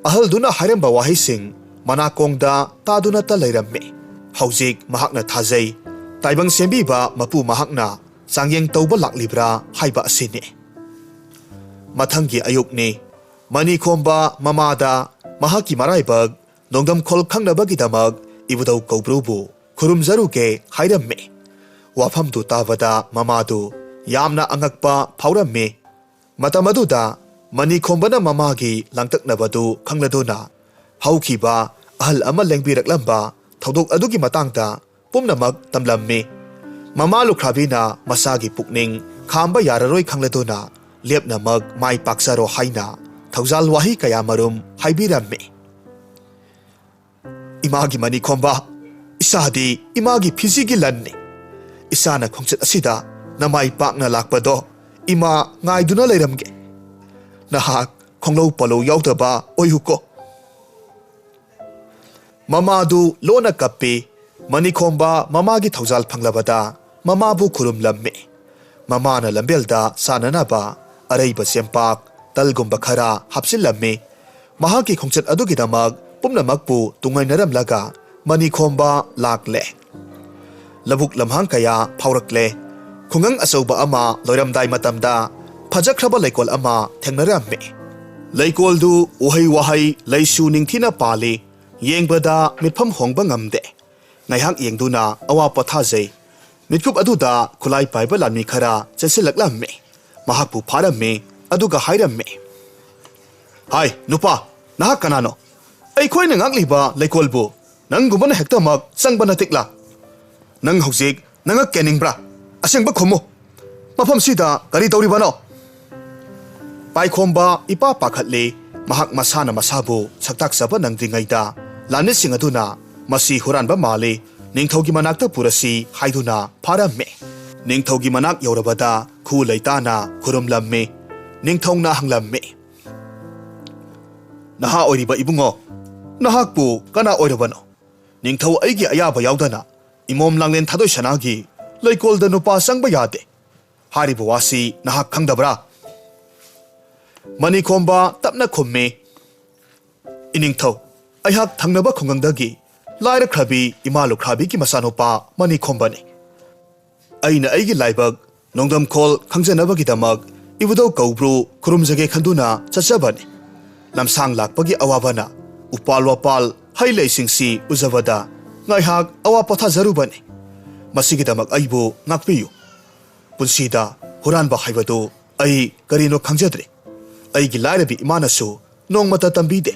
ꯑꯍꯜꯗꯨꯅ ꯍꯥꯏꯔꯝꯕ ꯋꯥꯍꯩꯁꯤꯡ ꯃꯅꯥꯀꯣꯡꯗ ꯇꯥꯗꯨꯅꯇ ꯂꯩꯔꯝꯃꯤ꯫ ꯍꯧꯖꯤꯛ ꯃꯍꯥꯛꯅ ꯊꯥꯖꯩ, ꯇꯥꯏꯕꯪ ꯁꯦꯝꯕꯤꯕ ꯃꯄꯨ ꯃꯍꯥꯛꯅ ꯆꯥꯡꯌꯦꯡ ꯇꯧꯕ ꯂꯥꯛꯂꯤꯕ꯭ꯔꯥ ꯍꯥꯏꯕ ꯑꯁꯤꯅꯤ꯫ ꯃꯊꯪꯒꯤ ꯑꯌꯨꯛꯅꯤ꯫ ꯃꯅꯤꯈꯣꯝꯕ ꯃꯃꯥꯗ ꯃꯍꯥꯛꯀꯤ ꯃꯔꯥꯏꯕꯛ ꯅꯣꯡꯗꯝꯈꯣꯜ ꯈꯪꯅꯕꯒꯤꯗꯃꯛ ꯏꯕꯨꯙꯧ ꯀꯧꯕ꯭ꯔꯨꯕꯨ ꯈꯨꯔꯨꯝꯖꯔꯨꯒꯦ ꯍꯥꯏꯔꯝꯃꯤ꯫ ꯋꯥꯐꯝꯗꯨ ꯇꯥꯕꯗ ꯃꯃꯥꯗꯨ ꯌꯥꯝꯅ ꯑꯉꯛꯄ ꯐꯥꯎꯔꯝꯃꯤ꯫ ꯃꯇꯝ ꯑꯗꯨꯗ ꯃꯅꯤꯈꯣꯝꯕꯅ ꯃꯃꯥꯒꯤ ꯂꯥꯡꯇꯛꯅꯕꯗꯨ ꯈꯪꯂꯗꯨꯅ ꯍꯧꯈꯤꯕ ꯑꯍꯜ ꯑꯃ ꯂꯦꯡꯕꯤꯔꯛꯂꯝꯕ ꯊꯧꯗꯣꯛ ꯑꯗꯨꯒꯤ ꯃꯇꯥꯡꯗ ꯄꯨꯝꯅꯃꯛ ꯇꯝꯂꯝꯃꯤ꯫ ꯃꯃꯥ ꯂꯨꯈ꯭ꯔꯥꯕꯤꯅ ꯃꯁꯥꯒꯤ ꯄꯨꯛꯅꯤꯡ ꯈꯥꯝꯕ ꯌꯥꯔꯔꯣꯏ ꯈꯪꯂꯗꯨꯅ ꯂꯦꯞꯅꯃꯛ ꯃꯥꯏ ꯄꯥꯛꯆꯔꯣ ꯍꯥꯏꯅ ꯊꯧꯖꯥꯜ ꯋꯥꯍꯩ ꯀꯌꯥꯃꯔꯨꯝ ꯍꯥꯏꯕꯤꯔꯝꯃꯤ꯫ "ꯏꯃꯥꯒꯤ ꯃꯅꯤꯈꯣꯝꯕ, ꯏꯆꯥꯗꯤ ꯏꯃꯥꯒꯤ ꯐꯤꯖꯤꯒꯤ ꯂꯟꯅꯤ꯫ ꯏꯆꯥꯅ ꯈꯣꯡꯆꯠ ꯑꯁꯤꯗ ꯅꯃꯥꯏ ꯄꯥꯛꯅ ꯂꯥꯛꯄꯗꯣ ꯏꯃꯥ ꯉꯥꯏꯗꯨꯅ ꯂꯩꯔꯝꯒꯦ꯫ ꯅꯍꯥꯛ ꯈꯣꯡꯂꯧ ꯄꯣꯂꯧ ꯌꯥꯎꯗꯕ ꯑꯣꯏꯌꯨꯀꯣ꯫" ꯃꯃꯥꯗꯨ ꯂꯣꯟꯅ ꯀꯞꯄꯤ꯫ ꯃꯅꯤꯈꯣꯝꯕ ꯃꯃꯥꯒꯤ ꯊꯧꯖꯥꯜ ꯐꯪꯂꯕꯗ ꯃꯃꯥꯕꯨ ꯈꯨꯔꯨꯝꯂꯝꯃꯤ꯫ ꯃꯃꯥꯅ ꯂꯝꯕꯦꯜꯗ ꯆꯥꯅꯅꯕ ꯑꯔꯩꯕ ꯆꯦꯡꯄꯥꯛ, ꯇꯜꯒꯨꯝꯕ ꯈꯔ ꯍꯥꯞꯆꯤꯜꯂꯝꯃꯤ꯫ ꯃꯍꯥꯛꯀꯤ ꯈꯣꯡꯆꯠ ꯑꯗꯨꯒꯤꯗꯃꯛ ꯄꯨꯝꯅꯃꯛꯄꯨ ꯇꯨꯡꯑꯣꯏꯅꯔꯝꯂꯒ ꯃꯅꯤꯈꯣꯝꯕ ꯂꯥꯛꯂꯦ꯫ ꯂꯧꯕꯨꯛ ꯂꯝꯍꯥꯡ ꯀꯌꯥ ꯐꯥꯎꯔꯛꯂꯦ꯫ ꯈꯨꯡꯒꯪ ꯑꯆꯧꯕ ꯑꯃ ꯂꯣꯏꯔꯝꯗꯥꯏ ꯃꯇꯝꯗ ꯐꯖꯈ꯭ꯔꯕ ꯂꯩꯀꯣꯜ ꯑꯃ ꯊꯦꯡꯅꯔꯝꯃꯤ꯫ ꯂꯩꯀꯣꯜꯗꯨ ꯎꯍꯩ ꯋꯥꯍꯩ ꯂꯩꯁꯨ ꯅꯤꯡꯊꯤꯅ ꯄꯥꯜꯂꯤ꯫ ꯌꯦꯡꯕꯗ ꯃꯤꯠꯐꯝ ꯍꯣꯡꯕ ꯉꯝꯗꯦ꯫ ꯉꯥꯏꯍꯥꯛ ꯌꯦꯡꯗꯨꯅ ꯑꯋꯥ ꯄꯣꯊꯥꯖꯩ꯫ ꯃꯤꯠꯀꯨꯞ ꯑꯗꯨꯗ ꯈꯨꯠꯂꯥꯏ ꯄꯥꯏꯕ ꯂꯥꯟꯃꯤ ꯈꯔ ꯆꯦꯟꯁꯤꯜꯂꯛꯂꯝꯃꯤ꯫ ꯃꯍꯥꯛꯄꯨ ꯐꯥꯔꯝꯃꯤ꯫ ꯑꯗꯨꯒ ꯍꯥꯏꯔꯝꯃꯤ, "ꯍꯥꯏ, ꯅꯨꯄꯥ, ꯅꯍꯥꯛ ꯀꯅꯥꯅꯣ? ꯑꯩꯈꯣꯏꯅ ꯉꯥꯛꯂꯤꯕ ꯂꯩꯀꯣꯜꯕꯨ ꯅꯪꯒꯨꯝꯕꯅ ꯍꯦꯛꯇꯃꯛ ꯆꯪꯕ ꯅꯠꯇꯤꯛꯂꯥ? ꯅꯪ ꯍꯧꯖꯤꯛ ꯅꯉꯛ ꯀꯦꯟꯅꯤꯡꯕ꯭ꯔꯥ? ꯑꯁꯦꯡꯕ ꯈꯨꯝꯃꯨ꯫ ꯃꯐꯝꯁꯤꯗ ꯀꯔꯤ ꯇꯧꯔꯤꯕꯅꯣ?" ꯄꯥꯏꯈꯣꯝꯕ ꯏꯄꯥ ꯄꯥꯈꯠꯂꯤ꯫ ꯃꯍꯥꯛ ꯃꯁꯥꯅ ꯃꯁꯥꯕꯨ ꯁꯛꯇꯥꯛꯆꯕ ꯅꯪꯗ꯭ꯔꯤꯉꯩꯗ ꯂꯥꯟꯃꯤꯁꯤꯡ ꯑꯗꯨꯅ ꯃꯁꯤ ꯍꯨꯔꯥꯟꯕ ꯃꯥꯜꯂꯤ, ꯅꯤꯡꯊꯧꯒꯤ ꯃꯅꯥꯛꯇ ꯄꯨꯔꯁꯤ ꯍꯥꯏꯗꯨꯅ ꯐꯥꯔꯝꯃꯤ꯫ ꯅꯤꯡꯊꯧꯒꯤ ꯃꯅꯥꯛ ꯌꯧꯔꯕꯗ ꯈꯨ ꯂꯩꯇꯥꯅ ꯈꯨꯔꯨꯝꯂꯝꯃꯤ꯫ ꯅꯤꯡꯊꯧꯅ ꯍꯪꯂꯝꯃꯤ, "ꯅꯍꯥ ꯑꯣꯏꯔꯤꯕ ꯏꯕꯨꯡꯉꯣ, ꯅꯍꯥꯛꯄꯨ ꯀꯅꯥ ꯑꯣꯏꯔꯕꯅꯣ? ꯅꯤꯡꯊꯧ ꯑꯩꯒꯤ ꯑꯌꯥꯕ ꯌꯥꯎꯗꯅ ꯏꯃꯣꯝ ꯂꯥꯡꯂꯦꯟ ꯊꯥꯗꯣꯏ ꯁꯅꯥꯒꯤ ꯂꯩꯀꯣꯜꯗ ꯅꯨꯄꯥ ꯆꯪꯕ ꯌꯥꯗꯦ ꯍꯥꯏꯔꯤꯕ ꯋꯥꯁꯤ ꯅꯍꯥꯛ ꯈꯪꯗꯕ꯭ꯔꯥ?" ꯃꯅꯤꯈꯣꯝꯕ ꯇꯞꯅ ꯈꯨꯝꯃꯤ, "ꯏꯅꯤꯡꯊꯧ, ꯑꯩꯍꯥꯛ ꯊꯪꯅꯕ ꯈꯨꯡꯒꯪꯗꯒꯤ ꯂꯥꯏꯔꯈ꯭ꯔꯕꯤ ꯏꯃꯥ ꯂꯨꯈ꯭ꯔꯥꯕꯤꯒꯤ ꯃꯆꯥꯅꯨꯄꯥ ꯃꯅꯤꯈꯣꯝꯕꯅꯤ꯫ ꯑꯩꯅ ꯑꯩꯒꯤ ꯂꯥꯏꯕꯛ ꯅꯣꯡꯗꯝꯈꯣꯜ ꯈꯪꯖꯅꯕꯒꯤꯗꯃꯛ ꯏꯕꯨꯙꯧ ꯀꯧꯕ꯭ꯔꯨ ꯈꯨꯔꯨꯝꯖꯒꯦ ꯈꯟꯗꯨꯅ ꯆꯠꯆꯕꯅꯤ꯫ ꯂꯝꯁꯥꯡ ꯂꯥꯛꯄꯒꯤ ꯑꯋꯥꯕꯅ ꯎꯄꯥꯜ ꯋꯥꯄꯥꯜ ꯍꯩ ꯂꯩꯁꯤꯡꯁꯤ ꯎꯖꯕꯗ ꯉꯥꯏꯍꯥꯛ ꯑꯋꯥ ꯄꯣꯊꯥꯖꯔꯨꯕꯅꯤ꯫ ꯃꯁꯤꯒꯤꯗꯃꯛ ꯑꯩꯕꯨ ꯉꯥꯛꯄꯤꯌꯨ꯫ ꯄꯨꯟꯁꯤꯗ ꯍꯨꯔꯥꯟꯕ ꯍꯥꯏꯕꯗꯨ ꯑꯩ ꯀꯔꯤꯅꯣ ꯈꯪꯖꯗ꯭ꯔꯤ꯫ ꯑꯩꯒꯤ ꯂꯥꯏꯔꯕꯤ ꯏꯃꯥꯅꯁꯨ ꯅꯣꯡꯃꯇ ꯇꯝꯕꯤꯗꯦ꯫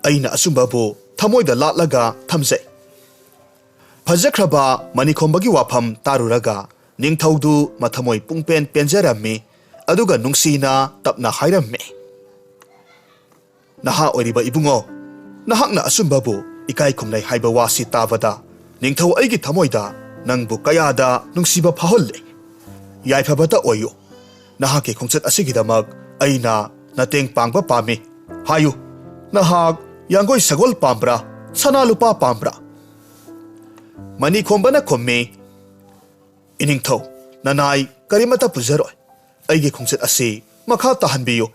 ꯑꯩꯅ ꯑꯆꯨꯝꯕꯕꯨ ꯊꯃꯣꯏꯗ ꯂꯥꯠꯂꯒ ꯊꯝꯖꯩ꯫" ꯐꯖꯈ꯭ꯔꯕ ꯃꯅꯤꯈꯣꯝꯕꯒꯤ ꯋꯥꯐꯝ ꯇꯥꯔꯨꯔꯒ ꯅꯤꯡꯊꯧꯗꯨ ꯃꯊꯃꯣꯏ ꯄꯨꯡꯄꯦꯟ ꯄꯦꯟꯖꯔꯝꯃꯤ꯫ ꯑꯗꯨꯒ ꯅꯨꯡꯁꯤꯅ ꯇꯞꯅ ꯍꯥꯏꯔꯝꯃꯤ, "ꯅꯍꯥ ꯑꯣꯏꯔꯤꯕ ꯏꯕꯨꯡꯉꯣ, ꯅꯍꯥꯛꯅ ꯑꯆꯨꯝꯕꯕꯨ ꯏꯀꯥꯏ ꯈꯨꯝꯅꯩ ꯍꯥꯏꯕ ꯋꯥꯁꯤ ꯇꯥꯕꯗ ꯅꯤꯡꯊꯧ ꯑꯩꯒꯤ ꯊꯃꯣꯏꯗ ꯅꯪꯕꯨ ꯀꯌꯥꯗ ꯅꯨꯡꯁꯤꯕ ꯐꯥꯎꯍꯜꯂꯦ꯫ ꯌꯥꯏꯐꯕꯇ ꯑꯣꯏꯌꯨ꯫ ꯅꯍꯥꯛꯀꯤ ꯈꯣꯡꯆꯠ ꯑꯁꯤꯒꯤꯗꯃꯛ ꯑꯩꯅ ꯅꯇꯦꯡ ꯄꯥꯡꯕ ꯄꯥꯝꯃꯤ꯫ ꯍꯥꯏꯌꯨ, ꯅꯍꯥꯛ ꯌꯥꯡꯒꯣꯏ ꯁꯒꯣꯜ ꯄꯥꯝꯕ꯭ꯔꯥ, ꯁꯅꯥ ꯂꯨꯄꯥ ꯄꯥꯝꯕ꯭ꯔꯥ?" ꯃꯅꯤꯈꯣꯝꯕꯅ ꯈꯨꯝꯃꯤ, "ꯏꯅꯤꯡꯊꯧ, ꯅꯅꯥꯏ ꯀꯔꯤꯃꯠꯇ ꯄꯨꯖꯔꯣꯏ꯫ ꯑꯩꯒꯤ ꯈꯣꯡꯆꯠ ꯑꯁꯤ ꯃꯈꯥ ꯇꯥꯍꯟꯕꯤꯌꯨ꯫"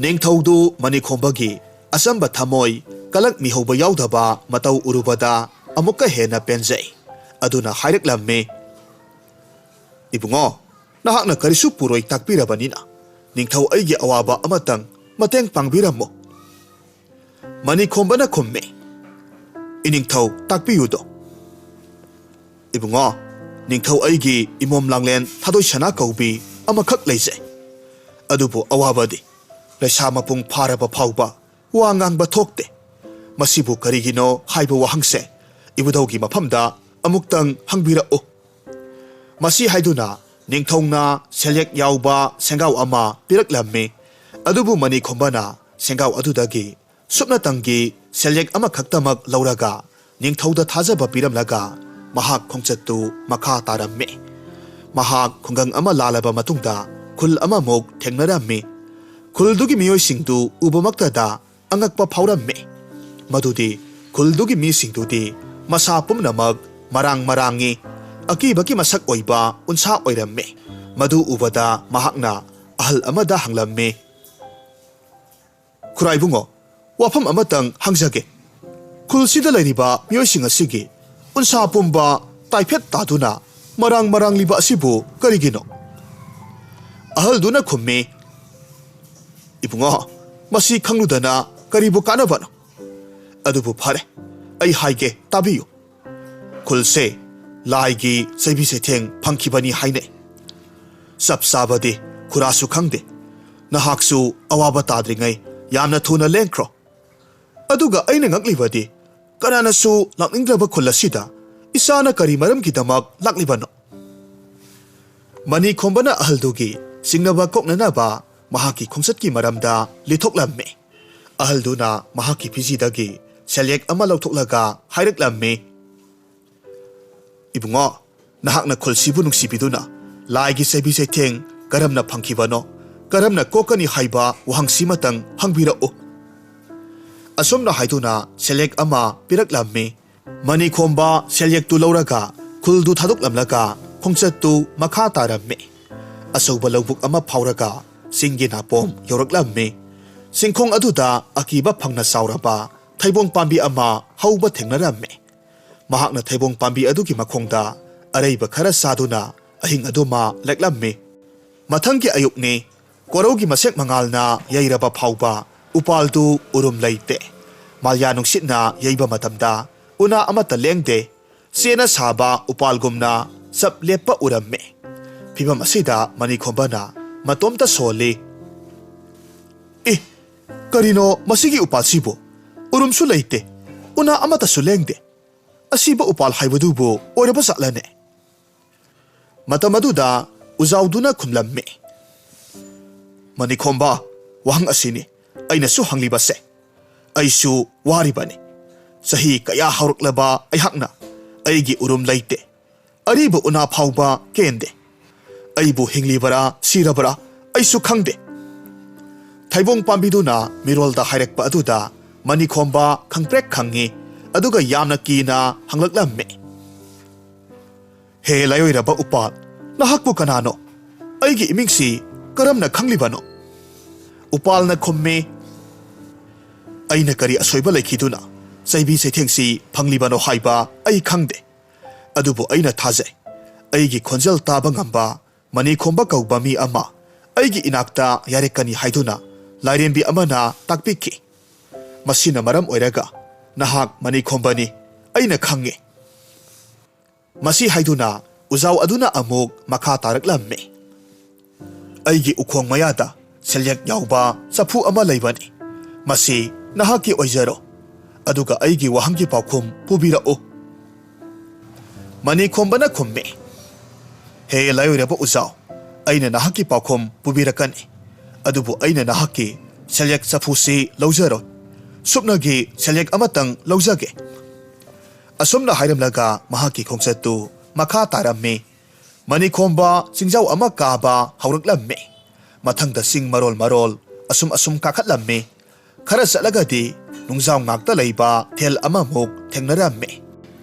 ꯅꯤꯡꯊꯧꯗꯨ ꯃꯅꯤꯈꯣꯝꯕꯒꯤ ꯑꯆꯝꯕ ꯊꯃꯣꯏ, ꯀꯂꯛ ꯃꯤꯍꯧꯕ ꯌꯥꯎꯗꯕ ꯃꯇꯧ ꯎꯔꯨꯕꯗ ꯑꯃꯨꯛꯀ ꯍꯦꯟꯅ ꯄꯦꯟꯖꯩ꯫ ꯑꯗꯨꯅ ꯍꯥꯏꯔꯛꯂꯝꯃꯤ, "ꯏꯕꯨꯡꯉꯣ, ꯅꯍꯥꯛꯅ ꯀꯔꯤꯁꯨ ꯄꯨꯔꯣꯏ ꯇꯥꯛꯄꯤꯔꯕꯅꯤꯅ, ꯅꯤꯡꯊꯧ ꯑꯩꯒꯤ ꯑꯋꯥꯕ ꯑꯃꯇꯪ ꯃꯇꯦꯡ ꯄꯥꯡꯕꯤꯔꯝꯃꯨ꯫" ꯃꯅꯤꯈꯣꯝꯕꯅ ꯈꯨꯝꯃꯤ, "ꯏꯅꯤꯡꯊꯧ, ꯇꯥꯛꯄꯤꯌꯨꯗꯣ꯫" "ꯏꯕꯨꯡꯉꯣ, ꯅꯤꯡꯊꯧ ꯑꯩꯒꯤ ꯏꯃꯣꯝ ꯂꯥꯡꯂꯦꯟ ꯊꯥꯗꯣꯏ ꯁꯅꯥ ꯀꯧꯕꯤ ꯑꯃꯈꯛ ꯂꯩꯖꯩ꯫ ꯑꯗꯨꯕꯨ ꯑꯋꯥꯕꯗꯤ ꯂꯩꯁꯥ ꯃꯄꯨꯡ ꯐꯥꯔꯕ ꯐꯥꯎꯕ ꯋꯥ ꯉꯥꯡꯕ ꯊꯣꯛꯇꯦ꯫ ꯃꯁꯤꯕꯨ ꯀꯔꯤꯒꯤꯅꯣ ꯍꯥꯏꯕ ꯋꯥꯍꯪꯁꯦ ꯏꯕꯨꯙꯧꯒꯤ ꯃꯐꯝꯗ ꯑꯃꯨꯛꯇꯪ ꯍꯪꯕꯤꯔꯛꯎ꯫" ꯃꯁꯤ ꯍꯥꯏꯗꯨꯅ ꯅꯤꯡꯊꯧꯅ ꯁꯦꯜꯌꯦꯛ ꯌꯥꯎꯕ ꯁꯦꯡꯒꯥꯎ ꯑꯃ ꯄꯤꯔꯛꯂꯝꯃꯤ꯫ ꯑꯗꯨꯕꯨ ꯃꯅꯤꯈꯣꯝꯕꯅ ꯁꯦꯡꯒꯥꯎ ꯑꯗꯨꯗꯒꯤ ꯁꯨꯞꯅꯇꯪꯒꯤ ꯁꯦꯜꯌꯦꯛ ꯑꯃꯈꯛꯇꯃꯛ ꯂꯧꯔꯒ ꯅꯤꯡꯊꯧꯗ ꯊꯥꯖꯕ ꯄꯤꯔꯝꯂꯒ ꯃꯍꯥꯛ ꯈꯣꯡꯆꯠꯇꯨ ꯃꯈꯥ ꯇꯥꯔꯝꯃꯤ꯫ ꯃꯍꯥꯛ ꯈꯨꯡꯒꯪ ꯑꯃ ꯂꯥꯜꯂꯕ ꯃꯇꯨꯡꯗ ꯈꯨꯜ ꯑꯃꯃꯨꯛ ꯊꯦꯡꯅꯔꯝꯃꯤ꯫ ꯈꯨꯜꯗꯨꯒꯤ ꯃꯤꯑꯣꯏꯁꯤꯡꯗꯨ ꯎꯕꯃꯛꯇꯗ ꯑꯉꯛꯄ ꯐꯥꯎꯔꯝꯃꯤ꯫ ꯃꯗꯨꯗꯤ ꯈꯨꯜꯗꯨꯒꯤ ꯃꯤꯁꯤꯡꯗꯨꯗꯤ ꯃꯁꯥ ꯄꯨꯝꯅꯃꯛ ꯃꯔꯥꯡ ꯃꯔꯥꯡꯉꯤ, ꯑꯀꯤꯕꯒꯤ ꯃꯁꯛ ꯑꯣꯏꯕ ꯎꯟꯁꯥ ꯑꯣꯏꯔꯝꯃꯤ꯫ ꯃꯗꯨ ꯎꯕꯗ ꯃꯍꯥꯛꯅ ꯑꯍꯜ ꯑꯃꯗ ꯍꯪꯂꯝꯃꯤ, "ꯈꯨꯔꯥꯏꯕꯨꯡꯉꯣ, ꯋꯥꯐꯝ ꯑꯃꯇꯪ ꯍꯪꯖꯒꯦ꯫ ꯈꯨꯜꯁꯤꯗ ꯂꯩꯔꯤꯕ ꯃꯤꯑꯣꯏꯁꯤꯡ ꯑꯁꯤꯒꯤ ꯎꯟꯁꯥ ꯄꯨꯝꯕ ꯇꯥꯏꯐꯦꯠ ꯇꯥꯗꯨꯅ ꯃꯔꯥꯡ ꯃꯔꯥꯡꯂꯤꯕ ꯑꯁꯤꯕꯨ ꯀꯔꯤꯒꯤꯅꯣ?" ꯑꯍꯜꯗꯨꯅ ꯈꯨꯝꯃꯤ, "ꯏꯕꯨꯡꯉꯣ, ꯃꯁꯤ ꯈꯪꯂꯨꯗꯅ ꯀꯔꯤꯕꯨ ꯀꯥꯟꯅꯕꯅꯣ? ꯑꯗꯨꯕꯨ ꯐꯔꯦ, ꯑꯩ ꯍꯥꯏꯒꯦ, ꯇꯥꯕꯤꯌꯨ꯫ ꯈꯨꯜꯁꯦ ꯂꯥꯏꯒꯤ ꯆꯩꯕꯤ ꯆꯩꯊꯦꯡ ꯐꯪꯈꯤꯕꯅꯤ ꯍꯥꯏꯅꯩ꯫ ꯆꯞ ꯆꯥꯕꯗꯤ ꯈꯨꯔꯥꯁꯨ ꯈꯪꯗꯦ꯫ ꯅꯍꯥꯛꯁꯨ ꯑꯋꯥꯕ ꯇꯥꯗ꯭ꯔꯤꯉꯩ ꯌꯥꯝꯅ ꯊꯨꯅ ꯂꯦꯡꯈ꯭ꯔꯣ꯫ ꯑꯗꯨꯒ ꯑꯩꯅ ꯉꯛꯂꯤꯕꯗꯤ, ꯀꯅꯥꯅꯁꯨ ꯂꯥꯛꯅꯤꯡꯗ꯭ꯔꯕ ꯈꯨꯜ ꯑꯁꯤꯗ ꯏꯆꯥꯅ ꯀꯔꯤ ꯃꯔꯝꯒꯤꯗꯃꯛ ꯂꯥꯛꯂꯤꯕꯅꯣ?" ꯃꯅꯤ ꯈꯣꯝꯕꯅ ꯑꯍꯜꯗꯨꯒꯤ ꯆꯤꯡꯅꯕ ꯀꯣꯛꯅꯅꯕ ꯃꯍꯥꯛꯀꯤ ꯈꯣꯡꯆꯠꯀꯤ ꯃꯔꯝꯗ ꯂꯤꯊꯣꯛꯂꯝꯃꯤ꯫ ꯑꯍꯜꯗꯨꯅ ꯃꯍꯥꯛꯀꯤ ꯐꯤꯖꯤꯗꯒꯤ ꯁꯦꯜꯌꯦꯛ ꯑꯃ ꯂꯧꯊꯣꯛꯂꯒ ꯍꯥꯏꯔꯛꯂꯝꯃꯤ, "ꯏꯕꯨꯡꯉꯣ, ꯅꯍꯥꯛꯅ ꯈꯨꯜꯁꯤꯕꯨ ꯅꯨꯡꯁꯤꯕꯤꯗꯨꯅ ꯂꯥꯏꯒꯤ ꯆꯩꯕꯤ ꯆꯩꯊꯦꯡ ꯀꯔꯝꯅ ꯐꯪꯈꯤꯕꯅꯣ, ꯀꯔꯝꯅ ꯀꯣꯛꯀꯅꯤ ꯍꯥꯏꯕ ꯋꯥꯍꯪꯁꯤꯃꯇꯪ ꯍꯪꯕꯤꯔꯛꯎ꯫" ꯑꯁꯨꯝꯅ ꯍꯥꯏꯗꯨꯅ ꯁꯦꯜꯌꯦꯛ ꯑꯃ ꯄꯤꯔꯛꯂꯝꯃꯤ꯫ ꯃꯅꯤ ꯈꯣꯝꯕ ꯁꯦꯜꯌꯦꯛꯇꯨ ꯂꯧꯔꯒ ꯈꯨꯜꯗꯨ ꯊꯥꯗꯣꯛꯂꯝꯂꯒ ꯈꯣꯡꯆꯠꯇꯨ ꯃꯈꯥ ꯇꯥꯔꯝꯃꯤ꯫ ꯑꯆꯧꯕ ꯂꯧꯕꯨꯛ ꯑꯃ ꯐꯥꯎꯔꯒ ꯆꯤꯡꯒꯤ ꯅꯥꯄꯣꯝ ꯌꯧꯔꯛꯂꯝꯃꯤ꯫ ꯆꯤꯡꯈꯣꯡ ꯑꯗꯨꯗ ꯑꯀꯤꯕ ꯐꯪꯅ ꯆꯥꯎꯔꯕ ꯊꯩꯕꯣꯡ ꯄꯥꯝꯕꯤ ꯑꯃ ꯍꯧꯕ ꯊꯦꯡꯅꯔꯝꯃꯤ꯫ ꯃꯍꯥꯛꯅ ꯊꯩꯕꯣꯡ ꯄꯥꯝꯕꯤ ꯑꯗꯨꯒꯤ ꯃꯈꯣꯡꯗ ꯑꯔꯩꯕ ꯈꯔ ꯆꯥꯗꯨꯅ ꯑꯍꯤꯡ ꯑꯗꯨꯃ ꯂꯦꯛꯂꯝꯃꯤ꯫ ꯃꯊꯪꯒꯤ ꯑꯌꯨꯛꯅꯤ꯫ ꯀꯣꯔꯧꯒꯤ ꯃꯁꯦꯛ ꯃꯉꯥꯜꯅ ꯌꯩꯔꯕ ꯐꯥꯎꯕ ꯎꯄꯥꯜꯗꯨ ꯎꯔꯨꯝ ꯂꯩꯇꯦ꯫ ꯃꯥꯂꯦꯝ ꯅꯨꯡꯁꯤꯠꯅ ꯌꯩꯕ ꯃꯇꯝꯗ ꯎꯅꯥ ꯑꯃꯠꯇ ꯂꯦꯡꯗꯦ꯫ ꯆꯦꯅ ꯁꯥꯕ ꯎꯄꯥꯜꯒꯨꯝꯅ ꯆꯞ ꯂꯦꯞꯄ ꯎꯔꯝꯃꯤ꯫ ꯐꯤꯚꯝ ꯑꯁꯤꯗ ꯃꯅꯤꯈꯣꯝꯕꯅ ꯃꯇꯣꯝꯇ ꯁꯣꯜꯂꯤ꯫ "ꯑꯦ, ꯀꯔꯤꯅꯣ ꯃꯁꯤꯒꯤ ꯎꯄꯥꯜꯁꯤꯕꯨ? ꯎꯔꯨꯝꯁꯨ ꯂꯩꯇꯦ, ꯎꯅꯥ ꯑꯃꯠꯇꯁꯨ ꯂꯦꯡꯗꯦ꯫ ꯑꯁꯤꯕ ꯎꯄꯥꯜ ꯍꯥꯏꯕꯗꯨꯕꯨ ꯑꯣꯏꯔꯕ ꯖꯥꯠꯂꯅꯦ?" ꯃꯇꯝ ꯑꯗꯨꯗ ꯎꯖꯥꯎꯗꯨꯅ ꯈꯨꯝꯂꯝꯃꯤ, "ꯃꯅꯤꯈꯣꯝꯕ, ꯋꯥꯍꯪ ꯑꯁꯤꯅꯤ ꯑꯩꯅꯁꯨ ꯍꯪꯂꯤꯕꯁꯦ꯫ ꯑꯩꯁꯨ ꯋꯥꯔꯤꯕꯅꯤ꯫ ꯆꯍꯤ ꯀꯌꯥ ꯍꯧꯔꯛꯂꯕ ꯑꯩꯍꯥꯛꯅ ꯑꯩꯒꯤ ꯎꯔꯨꯝ ꯂꯩꯇꯦ꯫ ꯑꯔꯤꯕ ꯎꯅꯥ ꯐꯥꯎꯕ ꯀꯦꯟꯗꯦ꯫ ꯑꯩꯕꯨ ꯍꯤꯡꯂꯤꯕꯔꯥ ꯁꯤꯔꯕꯔꯥ ꯑꯩꯁꯨ ꯈꯪꯗꯦ꯫" ꯊꯩꯕꯣꯡ ꯄꯥꯝꯕꯤꯗꯨꯅ ꯃꯤꯔꯣꯜꯗ ꯍꯥꯏꯔꯛꯄ ꯑꯗꯨꯗ ꯃꯅꯤꯈꯣꯝꯕ ꯈꯪꯄ꯭ꯔꯦꯛ ꯈꯪꯉꯤ꯫ ꯑꯗꯨꯒ ꯌꯥꯝꯅ ꯀꯤꯅ ꯍꯪꯂꯛꯂꯝꯃꯤ, "ꯍꯦ ꯂꯥꯏꯑꯣꯏꯔꯕ ꯎꯄꯥꯜ, ꯅꯍꯥꯛꯄꯨ ꯀꯅꯥꯅꯣ? ꯑꯩꯒꯤ ꯏꯃꯤꯡꯁꯤ ꯀꯔꯝꯅ ꯈꯪꯂꯤꯕꯅꯣ?" ꯎꯄꯥꯜꯅ ꯈꯨꯝꯃꯤ, "ꯑꯩꯅ ꯀꯔꯤ ꯑꯁꯣꯏꯕ ꯂꯩꯈꯤꯗꯨꯅ ꯆꯩꯕꯤ ꯆꯩꯊꯦꯡꯁꯤ ꯐꯪꯂꯤꯕꯅꯣ ꯍꯥꯏꯕ ꯑꯩ ꯈꯪꯗꯦ꯫ ꯑꯗꯨꯕꯨ ꯑꯩꯅ ꯊꯥꯖꯩ, ꯑꯩꯒꯤ ꯈꯣꯟꯖꯦꯜ ꯇꯥꯕ ꯉꯝꯕ ꯃꯅꯤꯈꯣꯝꯕ ꯀꯧꯕ ꯃꯤ ꯑꯃ ꯑꯩꯒꯤ ꯏꯅꯥꯛꯇ ꯌꯥꯔꯛꯀꯅꯤ ꯍꯥꯏꯗꯨꯅ ꯂꯥꯏꯔꯦꯝꯕꯤ ꯑꯃꯅ ꯇꯥꯛꯄꯤꯈꯤ꯫ ꯃꯁꯤꯅ ꯃꯔꯝ ꯑꯣꯏꯔꯒ ꯅꯍꯥꯛ ꯃꯅꯤꯈꯣꯝꯕꯅꯤ ꯑꯩꯅ ꯈꯪꯉꯤ꯫" ꯃꯁꯤ ꯍꯥꯏꯗꯨꯅ ꯎꯖꯥꯎ ꯑꯗꯨꯅ ꯑꯃꯨꯛ ꯃꯈꯥ ꯇꯥꯔꯛꯂꯝꯃꯤ, "ꯑꯩꯒꯤ ꯎꯈꯣꯡ ꯃꯌꯥꯗ ꯁꯦꯜꯌꯦꯛ ꯌꯥꯎꯕ ꯆꯐꯨ ꯑꯃ ꯂꯩꯕꯅꯤ꯫ ꯃꯁꯤ ꯅꯍꯥꯛꯀꯤ ꯑꯣꯏꯖꯔꯣ꯫ ꯑꯗꯨꯒ ꯑꯩꯒꯤ ꯋꯥꯍꯪꯒꯤ ꯄꯥꯎꯈꯨꯝ ꯄꯨꯕꯤꯔꯛꯎ꯫" ꯃꯅꯤꯈꯣꯝꯕꯅ ꯈꯨꯝꯃꯤ, "ꯍꯦ ꯂꯥꯏꯑꯣꯏꯔꯕ ꯎꯖꯥꯎ, ꯑꯩꯅ ꯅꯍꯥꯛꯀꯤ ꯄꯥꯎꯈꯨꯝ ꯄꯨꯕꯤꯔꯛꯀꯅꯤ꯫ ꯑꯗꯨꯕꯨ ꯑꯩꯅ ꯅꯍꯥꯛꯀꯤ ꯁꯦꯜꯌꯦꯛ ꯆꯐꯨꯁꯤ ꯂꯧꯖꯔꯣꯏ꯫ ꯁꯨꯞꯅꯒꯤ ꯁꯦꯜꯌꯦꯛ ꯑꯃꯇꯪ ꯂꯧꯖꯒꯦ꯫" ꯑꯁꯨꯝꯅ ꯍꯥꯏꯔꯝꯂꯒ ꯃꯍꯥꯛꯀꯤ ꯈꯣꯡꯆꯠꯇꯨ ꯃꯈꯥ ꯇꯥꯔꯝꯃꯤ꯫ ꯃꯅꯤꯈꯣꯝꯕ ꯆꯤꯡꯖꯥꯎ ꯑꯃ ꯀꯥꯕ ꯍꯧꯔꯛꯂꯝꯃꯤ꯫ ꯃꯊꯪꯗ ꯆꯤꯡ ꯃꯔꯣꯜ ꯃꯔꯣꯜ ꯑꯁꯨꯝ ꯑꯁꯨꯝ ꯀꯥꯈꯠꯂꯝꯃꯤ꯫ ꯈꯔ ꯆꯠꯂꯒꯗꯤ ꯅꯨꯡꯖꯥꯎ ꯉꯥꯛꯇ ꯂꯩꯕ ꯊꯦꯜ ꯑꯃꯃꯨꯛ ꯊꯦꯡꯅꯔꯝꯃꯤ꯫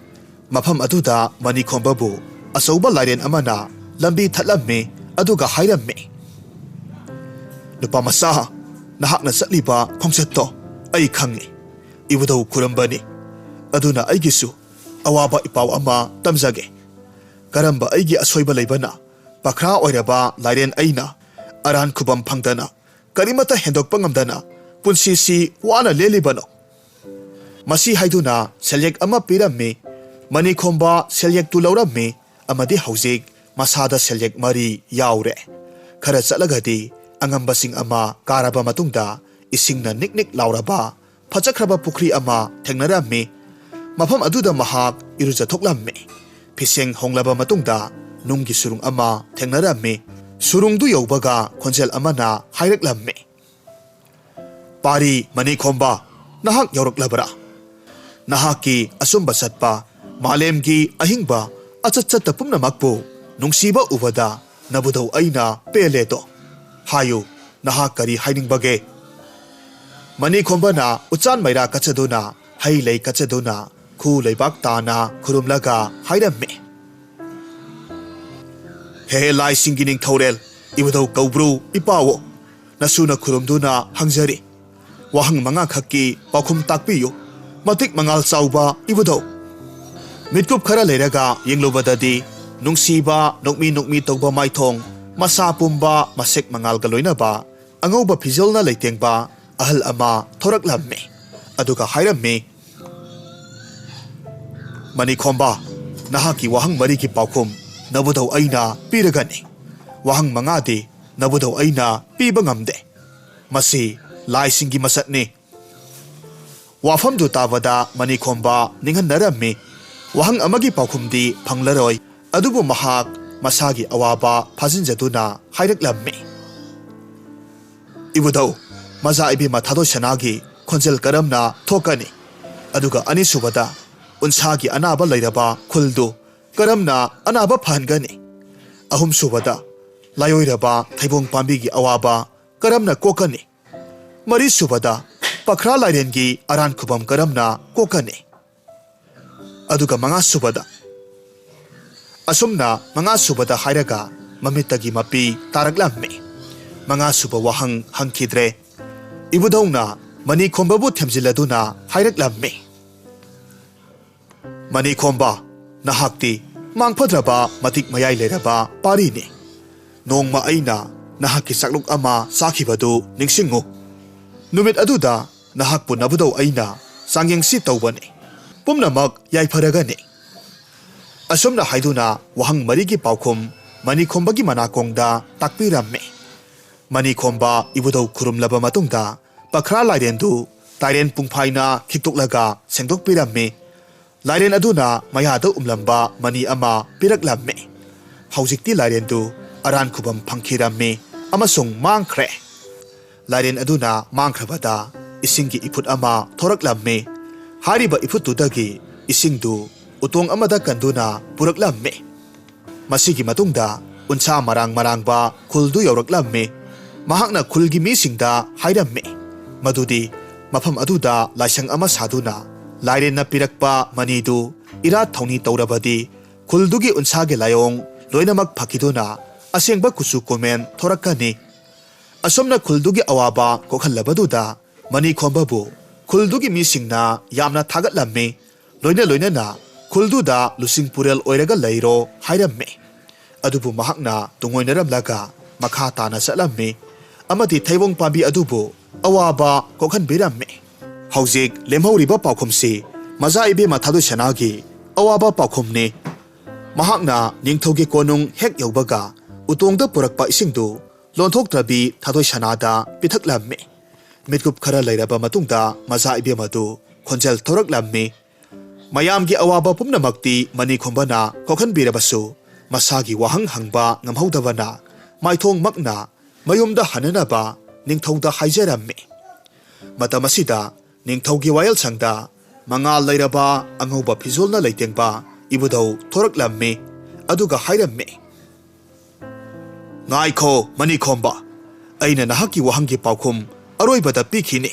ꯃꯐꯝ ꯑꯗꯨꯗ ꯃꯅꯤꯈꯣꯝꯕꯕꯨ ꯑꯆꯧꯕ ꯂꯥꯏꯔꯦꯟ ꯑꯃꯅ ꯂꯝꯕꯤ ꯊꯠꯂꯝꯃꯤ, ꯑꯗꯨꯒ ꯍꯥꯏꯔꯝꯃꯤ, "ꯅꯨꯄꯥ ꯃꯆꯥ, ꯅꯍꯥꯛꯅ ꯆꯠꯂꯤꯕ ꯈꯣꯡꯆꯠꯇꯣ ꯑꯩ ꯈꯪꯏ꯫ ꯏꯕꯨꯙꯧ ꯈꯨꯔꯝꯕꯅꯤ꯫ ꯑꯗꯨꯅ ꯑꯩꯒꯤꯁꯨ ꯑꯋꯥꯕ ꯏꯄꯥꯎ ꯑꯃ ꯇꯝꯖꯒꯦ꯫ ꯀꯔꯝꯕ ꯑꯩꯒꯤ ꯑꯁꯣꯏꯕ ꯂꯩꯕꯅ ꯄꯈ꯭ꯔꯥ ꯑꯣꯏꯔꯕ ꯂꯥꯏꯔꯦꯟ ꯑꯩꯅ ꯑꯔꯥꯟ ꯈꯨꯕꯝ ꯐꯪꯗꯅ, ꯀꯔꯤꯃꯠꯇ ꯍꯦꯟꯗꯣꯛꯄ ꯉꯝꯗꯅ ꯄꯨꯟꯁꯤꯁꯤ ꯋꯥꯅ ꯂꯦꯜꯂꯤꯕꯅꯣ?" ꯃꯁꯤ ꯍꯥꯏꯗꯨꯅ ꯁꯦꯜꯌꯦꯛ ꯑꯃ ꯄꯤꯔꯝꯃꯤ꯫ ꯃꯅꯤꯈꯣꯝꯕ ꯁꯦꯜꯌꯦꯛꯇꯨ ꯂꯧꯔꯝꯃꯤ ꯑꯃꯗꯤ ꯍꯧꯖꯤꯛ ꯃꯁꯥꯗ ꯁꯦꯜꯌꯦꯛ ꯃꯔꯤ ꯌꯥꯎꯔꯦ꯫ ꯈꯔ ꯆꯠꯂꯒꯗꯤ ꯑꯉꯝꯕꯁꯤꯡ ꯑꯃ ꯀꯥꯔꯕ ꯃꯇꯨꯡꯗ ꯏꯁꯤꯡꯅ ꯅꯤꯛ ꯅꯤꯛ ꯂꯥꯎꯔꯕ ꯐꯖꯈ꯭ꯔꯕ ꯄꯨꯈ꯭ꯔꯤ ꯑꯃ ꯊꯦꯡꯅꯔꯝꯃꯤ꯫ ꯃꯐꯝ ꯑꯗꯨꯗ ꯃꯍꯥꯛ ꯏꯔꯨꯖꯊꯣꯛꯂꯝꯃꯤ꯫ ꯐꯤꯁꯦꯡ ꯍꯣꯡꯂꯕ ꯃꯇꯨꯡꯗ ꯅꯨꯡꯒꯤ ꯁꯨꯔꯨꯡ ꯑꯃ ꯊꯦꯡꯅꯔꯝꯃꯤ꯫ ꯁꯨꯔꯨꯡꯗꯨ ꯌꯧꯕꯒ ꯈꯣꯟꯖꯦꯜ ꯑꯃꯅ ꯍꯥꯏꯔꯛꯂꯝꯃꯤ, "ꯄꯥꯔꯤ ꯃꯅꯤꯈꯣꯝꯕ, ꯅꯍꯥꯛ ꯌꯧꯔꯛꯂꯕ꯭ꯔꯥ? ꯅꯍꯥꯛꯀꯤ ꯑꯆꯨꯝꯕ ꯆꯠꯄ, ꯃꯥꯂꯦꯝꯒꯤ ꯑꯍꯤꯡꯕ ꯑꯆꯠ ꯆꯠꯇ ꯄꯨꯝꯅꯃꯛꯄꯨ ꯅꯨꯡꯁꯤꯕ ꯎꯕꯗ ꯅꯕꯨꯙꯧ ꯑꯩꯅ ꯄꯦꯜꯂꯦꯗꯣ꯫ ꯍꯥꯏꯌꯨ, ꯅꯍꯥꯛ ꯀꯔꯤ ꯍꯥꯏꯅꯤꯡꯕꯒꯦ?" ꯃꯅꯤꯈꯣꯝꯕꯅ ꯎꯆꯥꯟ ꯃꯩꯔꯥ ꯀꯠꯆꯗꯨꯅ, ꯍꯩ ꯂꯩ ꯀꯠꯆꯗꯨꯅ, ꯈꯨ ꯂꯩꯕꯥꯛ ꯇꯥꯅ ꯈꯨꯔꯨꯝꯂꯒ ꯍꯥꯏꯔꯝꯃꯤ, "ꯍꯦ ꯍꯦ ꯂꯥꯏꯁꯤꯡꯒꯤ ꯅꯤꯡꯊꯧꯔꯦꯜ, ꯏꯕꯨꯙꯧ ꯀꯧꯕ꯭ꯔꯨ ꯏꯄꯥꯋꯣ, ꯅꯁꯨꯅ ꯈꯨꯔꯨꯝꯗꯨꯅ ꯍꯪꯖꯔꯤ꯫ ꯋꯥꯍꯪ ꯃꯉꯥꯈꯛꯀꯤ ꯄꯥꯎꯈꯨꯝ ꯇꯥꯛꯄꯤꯌꯨ, ꯃꯇꯤꯛ ꯃꯉꯥꯜ ꯆꯥꯎꯕ ꯏꯕꯨꯙꯧ꯫" ꯃꯤꯠꯀꯨꯞ ꯈꯔ ꯂꯩꯔꯒ ꯌꯦꯡꯂꯨꯕꯗꯗꯤ, ꯅꯨꯡꯁꯤꯕ, ꯅꯣꯛꯃꯤ ꯅꯣꯛꯃꯤ ꯇꯧꯕ ꯃꯥꯏꯊꯣꯡ, ꯃꯁꯥ ꯄꯨꯝꯕ ꯃꯁꯦꯛ ꯃꯉꯥꯜꯒ ꯂꯣꯏꯅꯕ ꯑꯉꯧꯕ ꯐꯤꯖꯣꯜꯅ ꯂꯩꯇꯦꯡꯕ ꯑꯍꯜ ꯑꯃ ꯊꯣꯔꯛꯂꯝꯃꯤ꯫ ꯑꯗꯨꯒ ꯍꯥꯏꯔꯝꯃꯤ, "ꯃꯅꯤꯈꯣꯝꯕ, ꯅꯍꯥꯛꯀꯤ ꯋꯥꯍꯪ ꯃꯔꯤꯒꯤ ꯄꯥꯎꯈꯨꯝ ꯅꯕꯨꯙꯧ ꯑꯩꯅ ꯄꯤꯔꯒꯅꯤ꯫ ꯋꯥꯍꯪ ꯃꯉꯥꯗꯤ ꯅꯕꯨꯙꯧ ꯑꯩꯅ ꯄꯤꯕ ꯉꯝꯗꯦ꯫ ꯃꯁꯤ ꯂꯥꯏꯁꯤꯡꯒꯤ ꯃꯁꯛꯅꯤ꯫" ꯋꯥꯐꯝꯗꯨ ꯇꯥꯕꯗ ꯃꯅꯤꯈꯣꯝꯕ ꯅꯤꯡꯍꯟꯅꯔꯝꯃꯤ꯫ ꯋꯥꯍꯪ ꯑꯃꯒꯤ ꯄꯥꯎꯈꯨꯝꯗꯤ ꯐꯪꯂꯔꯣꯏ, ꯑꯗꯨꯕꯨ ꯃꯍꯥꯛ ꯃꯁꯥꯒꯤ ꯑꯋꯥꯕ ꯐꯥꯖꯤꯟꯖꯗꯨꯅ ꯍꯥꯏꯔꯛꯂꯝꯃꯤ, "ꯏꯕꯨꯙꯧ, ꯃꯖꯥ ꯏꯕꯦꯝꯃ ꯊꯥꯗꯣꯏ ꯁꯅꯥꯒꯤ ꯈꯣꯟꯖꯦꯜ ꯀꯔꯝꯅ ꯊꯣꯛꯀꯅꯤ? ꯑꯗꯨꯒ ꯑꯅꯤꯁꯨꯕꯗ, ꯎꯟꯁꯥꯒꯤ ꯑꯅꯥꯕ ꯂꯩꯔꯕ ꯈꯨꯜꯗꯨ ꯀꯔꯝꯅ ꯑꯅꯥꯕ ꯐꯍꯟꯒꯅꯤ? ꯑꯍꯨꯝꯁꯨꯕꯗ, ꯂꯥꯏꯑꯣꯏꯔꯕ ꯊꯩꯕꯣꯡ ꯄꯥꯝꯕꯤꯒꯤ ꯑꯋꯥꯕ ꯀꯔꯝꯅ ꯀꯣꯛꯀꯅꯤ? ꯃꯔꯤꯁꯨꯕꯗ, ꯄꯈ꯭ꯔꯥ ꯂꯥꯏꯔꯦꯟꯒꯤ ꯑꯔꯥꯟ ꯈꯨꯕꯝ ꯀꯔꯝꯅ ꯀꯣꯛꯀꯅꯤ? ꯑꯗꯨꯒ ꯃꯉꯥꯁꯨꯕꯗ, ꯑꯁꯨꯝꯅ ꯃꯉꯥ ꯁꯨꯕꯗ ꯍꯥꯏꯔꯒ ꯃꯃꯤꯠꯇꯒꯤ ꯃꯄꯤ ꯇꯥꯔꯛꯂꯝꯃꯤ꯫ ꯃꯉꯥ ꯁꯨꯕ ꯋꯥꯍꯪ ꯍꯪꯈꯤꯗ꯭ꯔꯦ꯫ ꯏꯕꯨꯙꯧꯅ ꯃꯅꯤꯈꯣꯝꯕꯕꯨ ꯊꯦꯝꯖꯤꯜꯂꯗꯨꯅ ꯍꯥꯏꯔꯛꯂꯝꯃꯤ, "ꯃꯅꯤꯈꯣꯝꯕ, ꯅꯍꯥꯛꯇꯤ ꯃꯥꯡꯐꯗ꯭ꯔꯕ ꯃꯇꯤꯛ ꯃꯌꯥꯏ ꯂꯩꯔꯕ ꯄꯥꯔꯤꯅꯤ꯫ ꯅꯣꯡꯃ ꯑꯩꯅ ꯅꯍꯥꯛꯀꯤ ꯆꯥꯛꯂꯨꯛ ꯑꯃ ꯆꯥꯈꯤꯕꯗꯨ ꯅꯤꯡꯁꯤꯡꯉꯨ꯫ ꯅꯨꯃꯤꯠ ꯑꯗꯨꯗ ꯅꯍꯥꯛꯄꯨ ꯅꯕꯨꯙꯧ ꯑꯩꯅ ꯆꯥꯡꯌꯦꯡꯁꯤ ꯇꯧꯕꯅꯤ꯫ ꯄꯨꯝꯅꯃꯛ ꯌꯥꯏꯐꯔꯒꯅꯤ"꯫ ꯑꯁꯨꯝꯅ ꯍꯥꯏꯗꯨꯅ ꯋꯥꯍꯪ ꯃꯔꯤꯒꯤ ꯄꯥꯎꯈꯨꯝ ꯃꯅꯤꯈꯣꯝꯕꯒꯤ ꯃꯅꯥꯀꯣꯡꯗ ꯇꯥꯛꯄꯤꯔꯝꯃꯤ꯫ ꯃꯅꯤꯈꯣꯝꯕ ꯏꯕꯨꯙꯧ ꯈꯨꯔꯨꯝꯂꯕ ꯃꯇꯨꯡꯗ ꯄꯈ꯭ꯔꯥ ꯂꯥꯏꯔꯦꯟꯗꯨ ꯇꯥꯏꯔꯦꯟ ꯄꯨꯡꯐꯥꯏꯅ ꯈꯤꯛꯇꯣꯛꯂꯒ ꯁꯦꯡꯗꯣꯛꯄꯤꯔꯝꯃꯤ꯫ ꯂꯥꯏꯔꯦꯟ ꯑꯗꯨꯅ ꯃꯌꯥꯗ ꯎꯝꯂꯝꯕ ꯃꯅꯤ ꯑꯃ ꯄꯤꯔꯛꯂꯝꯃꯤ꯫ ꯍꯧꯖꯤꯛꯇꯤ ꯂꯥꯏꯔꯦꯟꯗꯨ ꯑꯔꯥꯟ ꯈꯨꯕꯝ ꯐꯪꯈꯤꯔꯝꯃꯤ ꯑꯃꯁꯨꯡ ꯃꯥꯡꯈ꯭ꯔꯦ꯫ ꯂꯥꯏꯔꯦꯟ ꯑꯗꯨꯅ ꯃꯥꯡꯈ꯭ꯔꯕꯗ ꯏꯁꯤꯡꯒꯤ ꯏꯐꯨꯠ ꯑꯃ ꯊꯣꯔꯛꯂꯝꯃꯤ꯫ ꯍꯥꯏꯔꯤꯕ ꯏꯐꯨꯠꯇꯨꯗꯒꯤ ꯏꯁꯤꯡꯗꯨ ꯎꯇꯣꯡ ꯑꯃꯗ ꯀꯟꯗꯨꯅ ꯄꯨꯔꯛꯂꯝꯃꯤ꯫ ꯃꯁꯤꯒꯤ ꯃꯇꯨꯡꯗ ꯎꯟꯁꯥ ꯃꯔꯥꯡ ꯃꯔꯥꯡꯕ ꯈꯨꯜꯗꯨ ꯌꯧꯔꯛꯂꯝꯃꯤ꯫ ꯃꯍꯥꯛꯅ ꯈꯨꯜꯒꯤ ꯃꯤꯁꯤꯡꯗ ꯍꯥꯏꯔꯝꯃꯤ ꯃꯗꯨꯗꯤ ꯃꯐꯝ ꯑꯗꯨꯗ ꯂꯥꯏꯁꯪ ꯑꯃ ꯁꯥꯗꯨꯅ ꯂꯥꯏꯔꯦꯟꯅ ꯄꯤꯔꯛꯄ ꯃꯅꯤꯗꯨ ꯏꯔꯥꯠ ꯊꯧꯅꯤ ꯇꯧꯔꯕꯗꯤ ꯈꯨꯜꯗꯨꯒꯤ ꯎꯟꯁꯥꯒꯤ ꯂꯥꯏꯑꯣꯡ ꯂꯣꯏꯅꯃꯛ ꯐꯈꯤꯗꯨꯅ ꯑꯁꯦꯡꯕ ꯀꯨꯆꯨ ꯀꯨꯃꯦꯟ ꯊꯣꯔꯛꯀꯅꯤ꯫ ꯑꯁꯨꯝꯅ ꯈꯨꯜꯗꯨꯒꯤ ꯑꯋꯥꯕ ꯀꯣꯛꯍꯜꯂꯕꯗꯨꯗ ꯃꯅꯤꯈꯣꯝꯕꯕꯨ ꯈꯨꯜꯗꯨꯒꯤ ꯃꯤꯁꯤꯡꯅ ꯌꯥꯝꯅ ꯊꯥꯒꯠꯂꯝꯃꯤ꯫ ꯂꯣꯏꯅ ꯂꯣꯏꯅꯅ ꯈꯨꯜꯗꯨꯗ ꯂꯨꯆꯤꯡ ꯄꯨꯔꯦꯜ ꯑꯣꯏꯔꯒ ꯂꯩꯔꯣ ꯍꯥꯏꯔꯝꯃꯤ꯫ ꯑꯗꯨꯕꯨ ꯃꯍꯥꯛꯅ ꯇꯨꯡꯑꯣꯏꯅꯔꯝꯂꯒ ꯃꯈꯥ ꯇꯥꯅ ꯆꯠꯂꯝꯃꯤ ꯑꯃꯗꯤ ꯊꯩꯕꯣꯡ ꯄꯥꯝꯕꯤ ꯑꯗꯨꯕꯨ ꯑꯋꯥꯕ ꯀꯣꯛꯍꯟꯕꯤꯔꯝꯃꯤ꯫ ꯍꯧꯖꯤꯛ ꯂꯦꯝꯍꯧꯔꯤꯕ ꯄꯥꯎꯈꯨꯝꯁꯤ ꯃꯆꯥ ꯏꯕꯦꯝꯃ ꯊꯥꯗꯣꯏꯁꯅꯥꯒꯤ ꯑꯋꯥꯕ ꯄꯥꯎꯈꯨꯝꯅꯤ꯫ ꯃꯍꯥꯛꯅ ꯅꯤꯡꯊꯧꯒꯤ ꯀꯣꯅꯨꯡ ꯍꯦꯛ ꯌꯧꯕꯒ ꯎꯇꯣꯡꯗ ꯄꯨꯔꯛꯄ ꯏꯁꯤꯡꯗꯨ ꯂꯣꯟꯊꯣꯛꯇ꯭ꯔꯕꯤ ꯊꯥꯗꯣꯏꯁꯅꯥꯗ ꯄꯤꯊꯛꯂꯝꯃꯤ꯫ ꯃꯤꯠꯀꯨꯞ ꯈꯔ ꯂꯩꯔꯕ ꯃꯇꯨꯡꯗ ꯃꯆꯥ ꯏꯕꯦꯝꯃꯗꯨ ꯈꯣꯟꯖꯦꯜ ꯊꯣꯔꯛꯂꯝꯃꯤ꯫ ꯃꯌꯥꯝꯒꯤ ꯑꯋꯥꯕ ꯄꯨꯝꯅꯃꯛꯇꯤ ꯃꯅꯤꯈꯣꯝꯕꯅ ꯀꯣꯛꯍꯟꯕꯤꯔꯕꯁꯨ ꯃꯁꯥꯒꯤ ꯋꯥꯍꯪ ꯍꯪꯕ ꯉꯝꯍꯧꯗꯕꯅ ꯃꯥꯏꯊꯣꯡꯃꯛꯅ ꯃꯌꯨꯝꯗ ꯍꯟꯅꯅꯕ ꯅꯤꯡꯊꯧꯗ ꯍꯥꯏꯖꯔꯝꯃꯤ꯫ ꯃꯇꯝ ꯑꯁꯤꯗ ꯅꯤꯡꯊꯧꯒꯤ ꯋꯥꯌꯦꯜꯁꯪꯗ ꯃꯉꯥꯜ ꯂꯩꯔꯕ ꯑꯉꯧꯕ ꯐꯤꯖꯣꯜꯅ ꯂꯩꯇꯦꯡꯕ ꯏꯕꯨꯙꯧ ꯊꯣꯔꯛꯂꯝꯃꯤ꯫ ꯑꯗꯨꯒ ꯍꯥꯏꯔꯝꯃꯤ, "ꯉꯥꯏꯈꯣ ꯃꯅꯤꯈꯣꯝꯕ, ꯑꯩꯅ ꯅꯍꯥꯛꯀꯤ ꯋꯥꯍꯪꯒꯤ ꯄꯥꯎꯈꯨꯝ ꯑꯔꯣꯏꯕꯗ ꯄꯤꯈꯤꯅꯤ꯫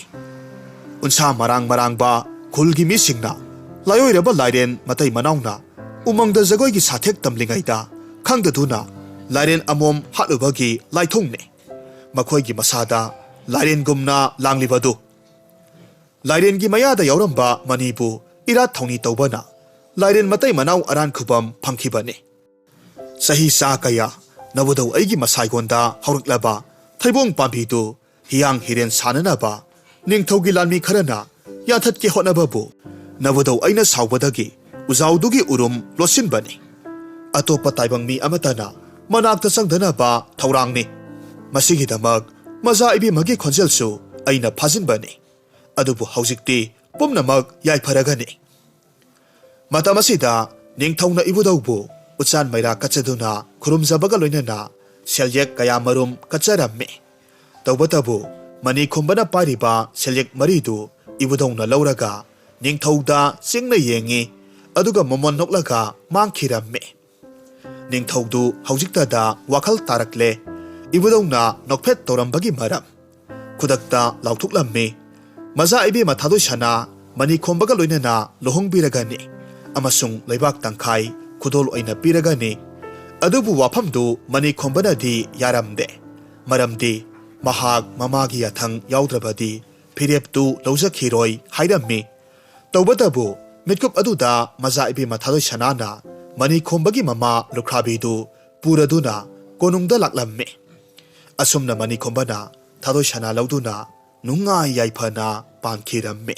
ꯎꯟꯁꯥ ꯃꯔꯥꯡ ꯃꯔꯥꯡꯕ ꯈꯨꯜꯒꯤ ꯃꯤꯁꯤꯡꯅ ꯂꯥꯏꯑꯣꯏꯔꯕ ꯂꯥꯏꯔꯦꯟ ꯃꯇꯩ ꯃꯅꯥꯎꯅ ꯎꯃꯪꯗ ꯖꯒꯣꯏꯒꯤ ꯁꯥꯊꯦꯛ ꯇꯝꯂꯤꯉꯩꯗ ꯈꯪꯗꯗꯨꯅ ꯂꯥꯏꯔꯦꯟ ꯑꯃꯣꯝ ꯍꯥꯠꯂꯨꯕꯒꯤ ꯂꯥꯏꯊꯣꯡꯅꯤ꯫ ꯃꯈꯣꯏꯒꯤ ꯃꯁꯥꯗ ꯂꯥꯏꯔꯦꯟꯒꯨꯝꯅ ꯂꯥꯡꯂꯤꯕꯗꯨ꯫ ꯂꯥꯏꯔꯦꯟꯒꯤ ꯃꯌꯥꯗ ꯌꯥꯎꯔꯝꯕ ꯃꯅꯤꯕꯨ ꯏꯔꯥꯠ ꯊꯧꯅꯤ ꯇꯧꯕꯅ ꯂꯥꯏꯔꯦꯟ ꯃꯇꯩ ꯃꯅꯥꯎ ꯑꯔꯥꯟ ꯈꯨꯕꯝ ꯐꯪꯈꯤꯕꯅꯤ꯫ ꯆꯍꯤ ꯆꯥ ꯀꯌꯥ ꯅꯕꯨꯙꯧ ꯑꯩꯒꯤ ꯃꯁꯥꯏꯒꯣꯟꯗ ꯍꯧꯔꯛꯂꯕ ꯊꯩꯕꯣꯡ ꯄꯥꯝꯕꯤꯗꯨ ꯍꯤꯌꯥꯡ ꯍꯤꯔꯦꯟ ꯁꯥꯅꯅꯕ ꯅꯤꯡꯊꯧꯒꯤ ꯂꯥꯟꯃꯤ ꯈꯔꯅ ꯌꯥꯟꯊꯠꯀꯦ ꯍꯣꯠꯅꯕꯕꯨ ꯅꯕꯨꯙꯧ ꯑꯩꯅ ꯁꯥꯎꯕꯗꯒꯤ ꯎꯖꯥꯎꯗꯨꯒꯤ ꯎꯔꯨꯝ ꯂꯣꯠꯁꯤꯟꯕꯅꯤ꯫ ꯑꯇꯣꯞꯄ ꯇꯥꯏꯕꯪ ꯃꯤ ꯑꯃꯠꯇꯅ ꯃꯅꯥꯛꯇ ꯆꯪꯗꯅꯕ ꯊꯧꯔꯥꯡꯅꯤ꯫ ꯃꯁꯤꯒꯤꯗꯃꯛ ꯃꯖꯥ ꯏꯕꯦꯝꯃꯒꯤ ꯈꯣꯟꯖꯦꯜꯁꯨ ꯑꯩꯅ ꯐꯥꯖꯤꯟꯕꯅꯤ꯫ ꯑꯗꯨꯕꯨ ꯍꯧꯖꯤꯛꯇꯤ ꯄꯨꯝꯅꯃꯛ ꯌꯥꯏꯐꯔꯒꯅꯤ꯫ ꯃꯇꯝ ꯑꯁꯤꯗ ꯅꯤꯡꯊꯧꯅ ꯏꯕꯨꯙꯧꯕꯨ ꯎꯆꯥꯟ ꯃꯩꯔꯥ ꯀꯠꯆꯗꯨꯅ ꯈꯨꯔꯨꯝꯖꯕꯒ ꯂꯣꯏꯅꯅ ꯁꯦꯜꯌꯦꯛ ꯀꯌꯥ ꯃꯔꯨꯝ ꯀꯠꯆꯔꯝꯃꯤ꯫ ꯇꯧꯕꯇꯕꯨ ꯃꯅꯤ ꯈꯣꯝꯕꯅ ꯄꯥꯏꯔꯤꯕ ꯁꯦꯜꯌꯦꯛ ꯃꯔꯤꯗꯨ ꯏꯕꯨꯙꯧꯅ ꯂꯧꯔꯒ ꯅꯤꯡꯊꯧꯗ ꯆꯤꯡꯅ ꯌꯦꯡꯉꯤ, ꯑꯗꯨꯒ ꯃꯃꯣꯟ ꯅꯣꯛꯂꯒ ꯃꯥꯡꯈꯤꯔꯝꯃꯤ꯫ ꯅꯤꯡꯊꯧꯗꯨ ꯍꯧꯖꯤꯛꯇꯗ ꯋꯥꯈꯜ ꯇꯥꯔꯛꯂꯦ꯫ ꯏꯕꯨꯙꯧꯅ ꯅꯣꯛꯐꯦꯠ ꯇꯧꯔꯝꯕꯒꯤ ꯃꯔꯝ꯫ ꯈꯨꯗꯛꯇ ꯂꯥꯎꯊꯣꯛꯂꯝꯃꯤ, "ꯃꯖꯥ ꯏꯕꯦꯝꯃ ꯊꯥꯗꯣꯏꯁꯅꯥ ꯃꯅꯤ ꯈꯣꯝꯕꯒ ꯂꯣꯏꯅꯅ ꯂꯨꯍꯣꯡꯕꯤꯔꯒꯅꯤ ꯑꯃꯁꯨꯡ ꯂꯩꯕꯥꯛ ꯇꯪꯈꯥꯏ ꯈꯨꯗꯣꯜ ꯑꯣꯏꯅ ꯄꯤꯔꯒꯅꯤ"꯫ ꯑꯗꯨꯕꯨ ꯋꯥꯐꯝꯗꯨ ꯃꯅꯤ ꯈꯣꯝꯕꯅꯗꯤ ꯌꯥꯔꯝꯗꯦ꯫ ꯃꯔꯝꯗꯤ ꯃꯍꯥꯛ ꯃꯃꯥꯒꯤ ꯌꯥꯊꯪ ꯌꯥꯎꯗ꯭ꯔꯕꯗꯤ ꯐꯤꯔꯦꯞꯇꯨ ꯂꯧꯖꯈꯤꯔꯣꯏ ꯍꯥꯏꯔꯝꯃꯤ꯫ ꯇꯧꯕꯇꯕꯨ ꯃꯤꯠꯀꯨꯞ ꯑꯗꯨꯗ ꯃꯖꯥ ꯏꯕꯦꯝꯃ ꯊꯥꯗꯣꯏꯁꯅꯥꯅ ꯃꯅꯤ ꯈꯣꯝꯕꯒꯤ ꯃꯃꯥ ꯂꯨꯈ꯭ꯔꯥꯕꯤꯗꯨ ꯄꯨꯔꯗꯨꯅ ꯀꯣꯅꯨꯡꯗ ꯂꯥꯛꯂꯝꯃꯤ꯫ ꯑꯁꯨꯝꯅ ꯃꯅꯤ ꯈꯣꯝꯕꯅ ꯊꯥꯗꯣꯏꯁꯅꯥ ꯂꯧꯗꯨꯅ ꯅꯨꯡꯉꯥꯏ ꯌꯥꯏꯐꯅ ꯄꯥꯟꯈꯤꯔꯝꯃꯤ꯫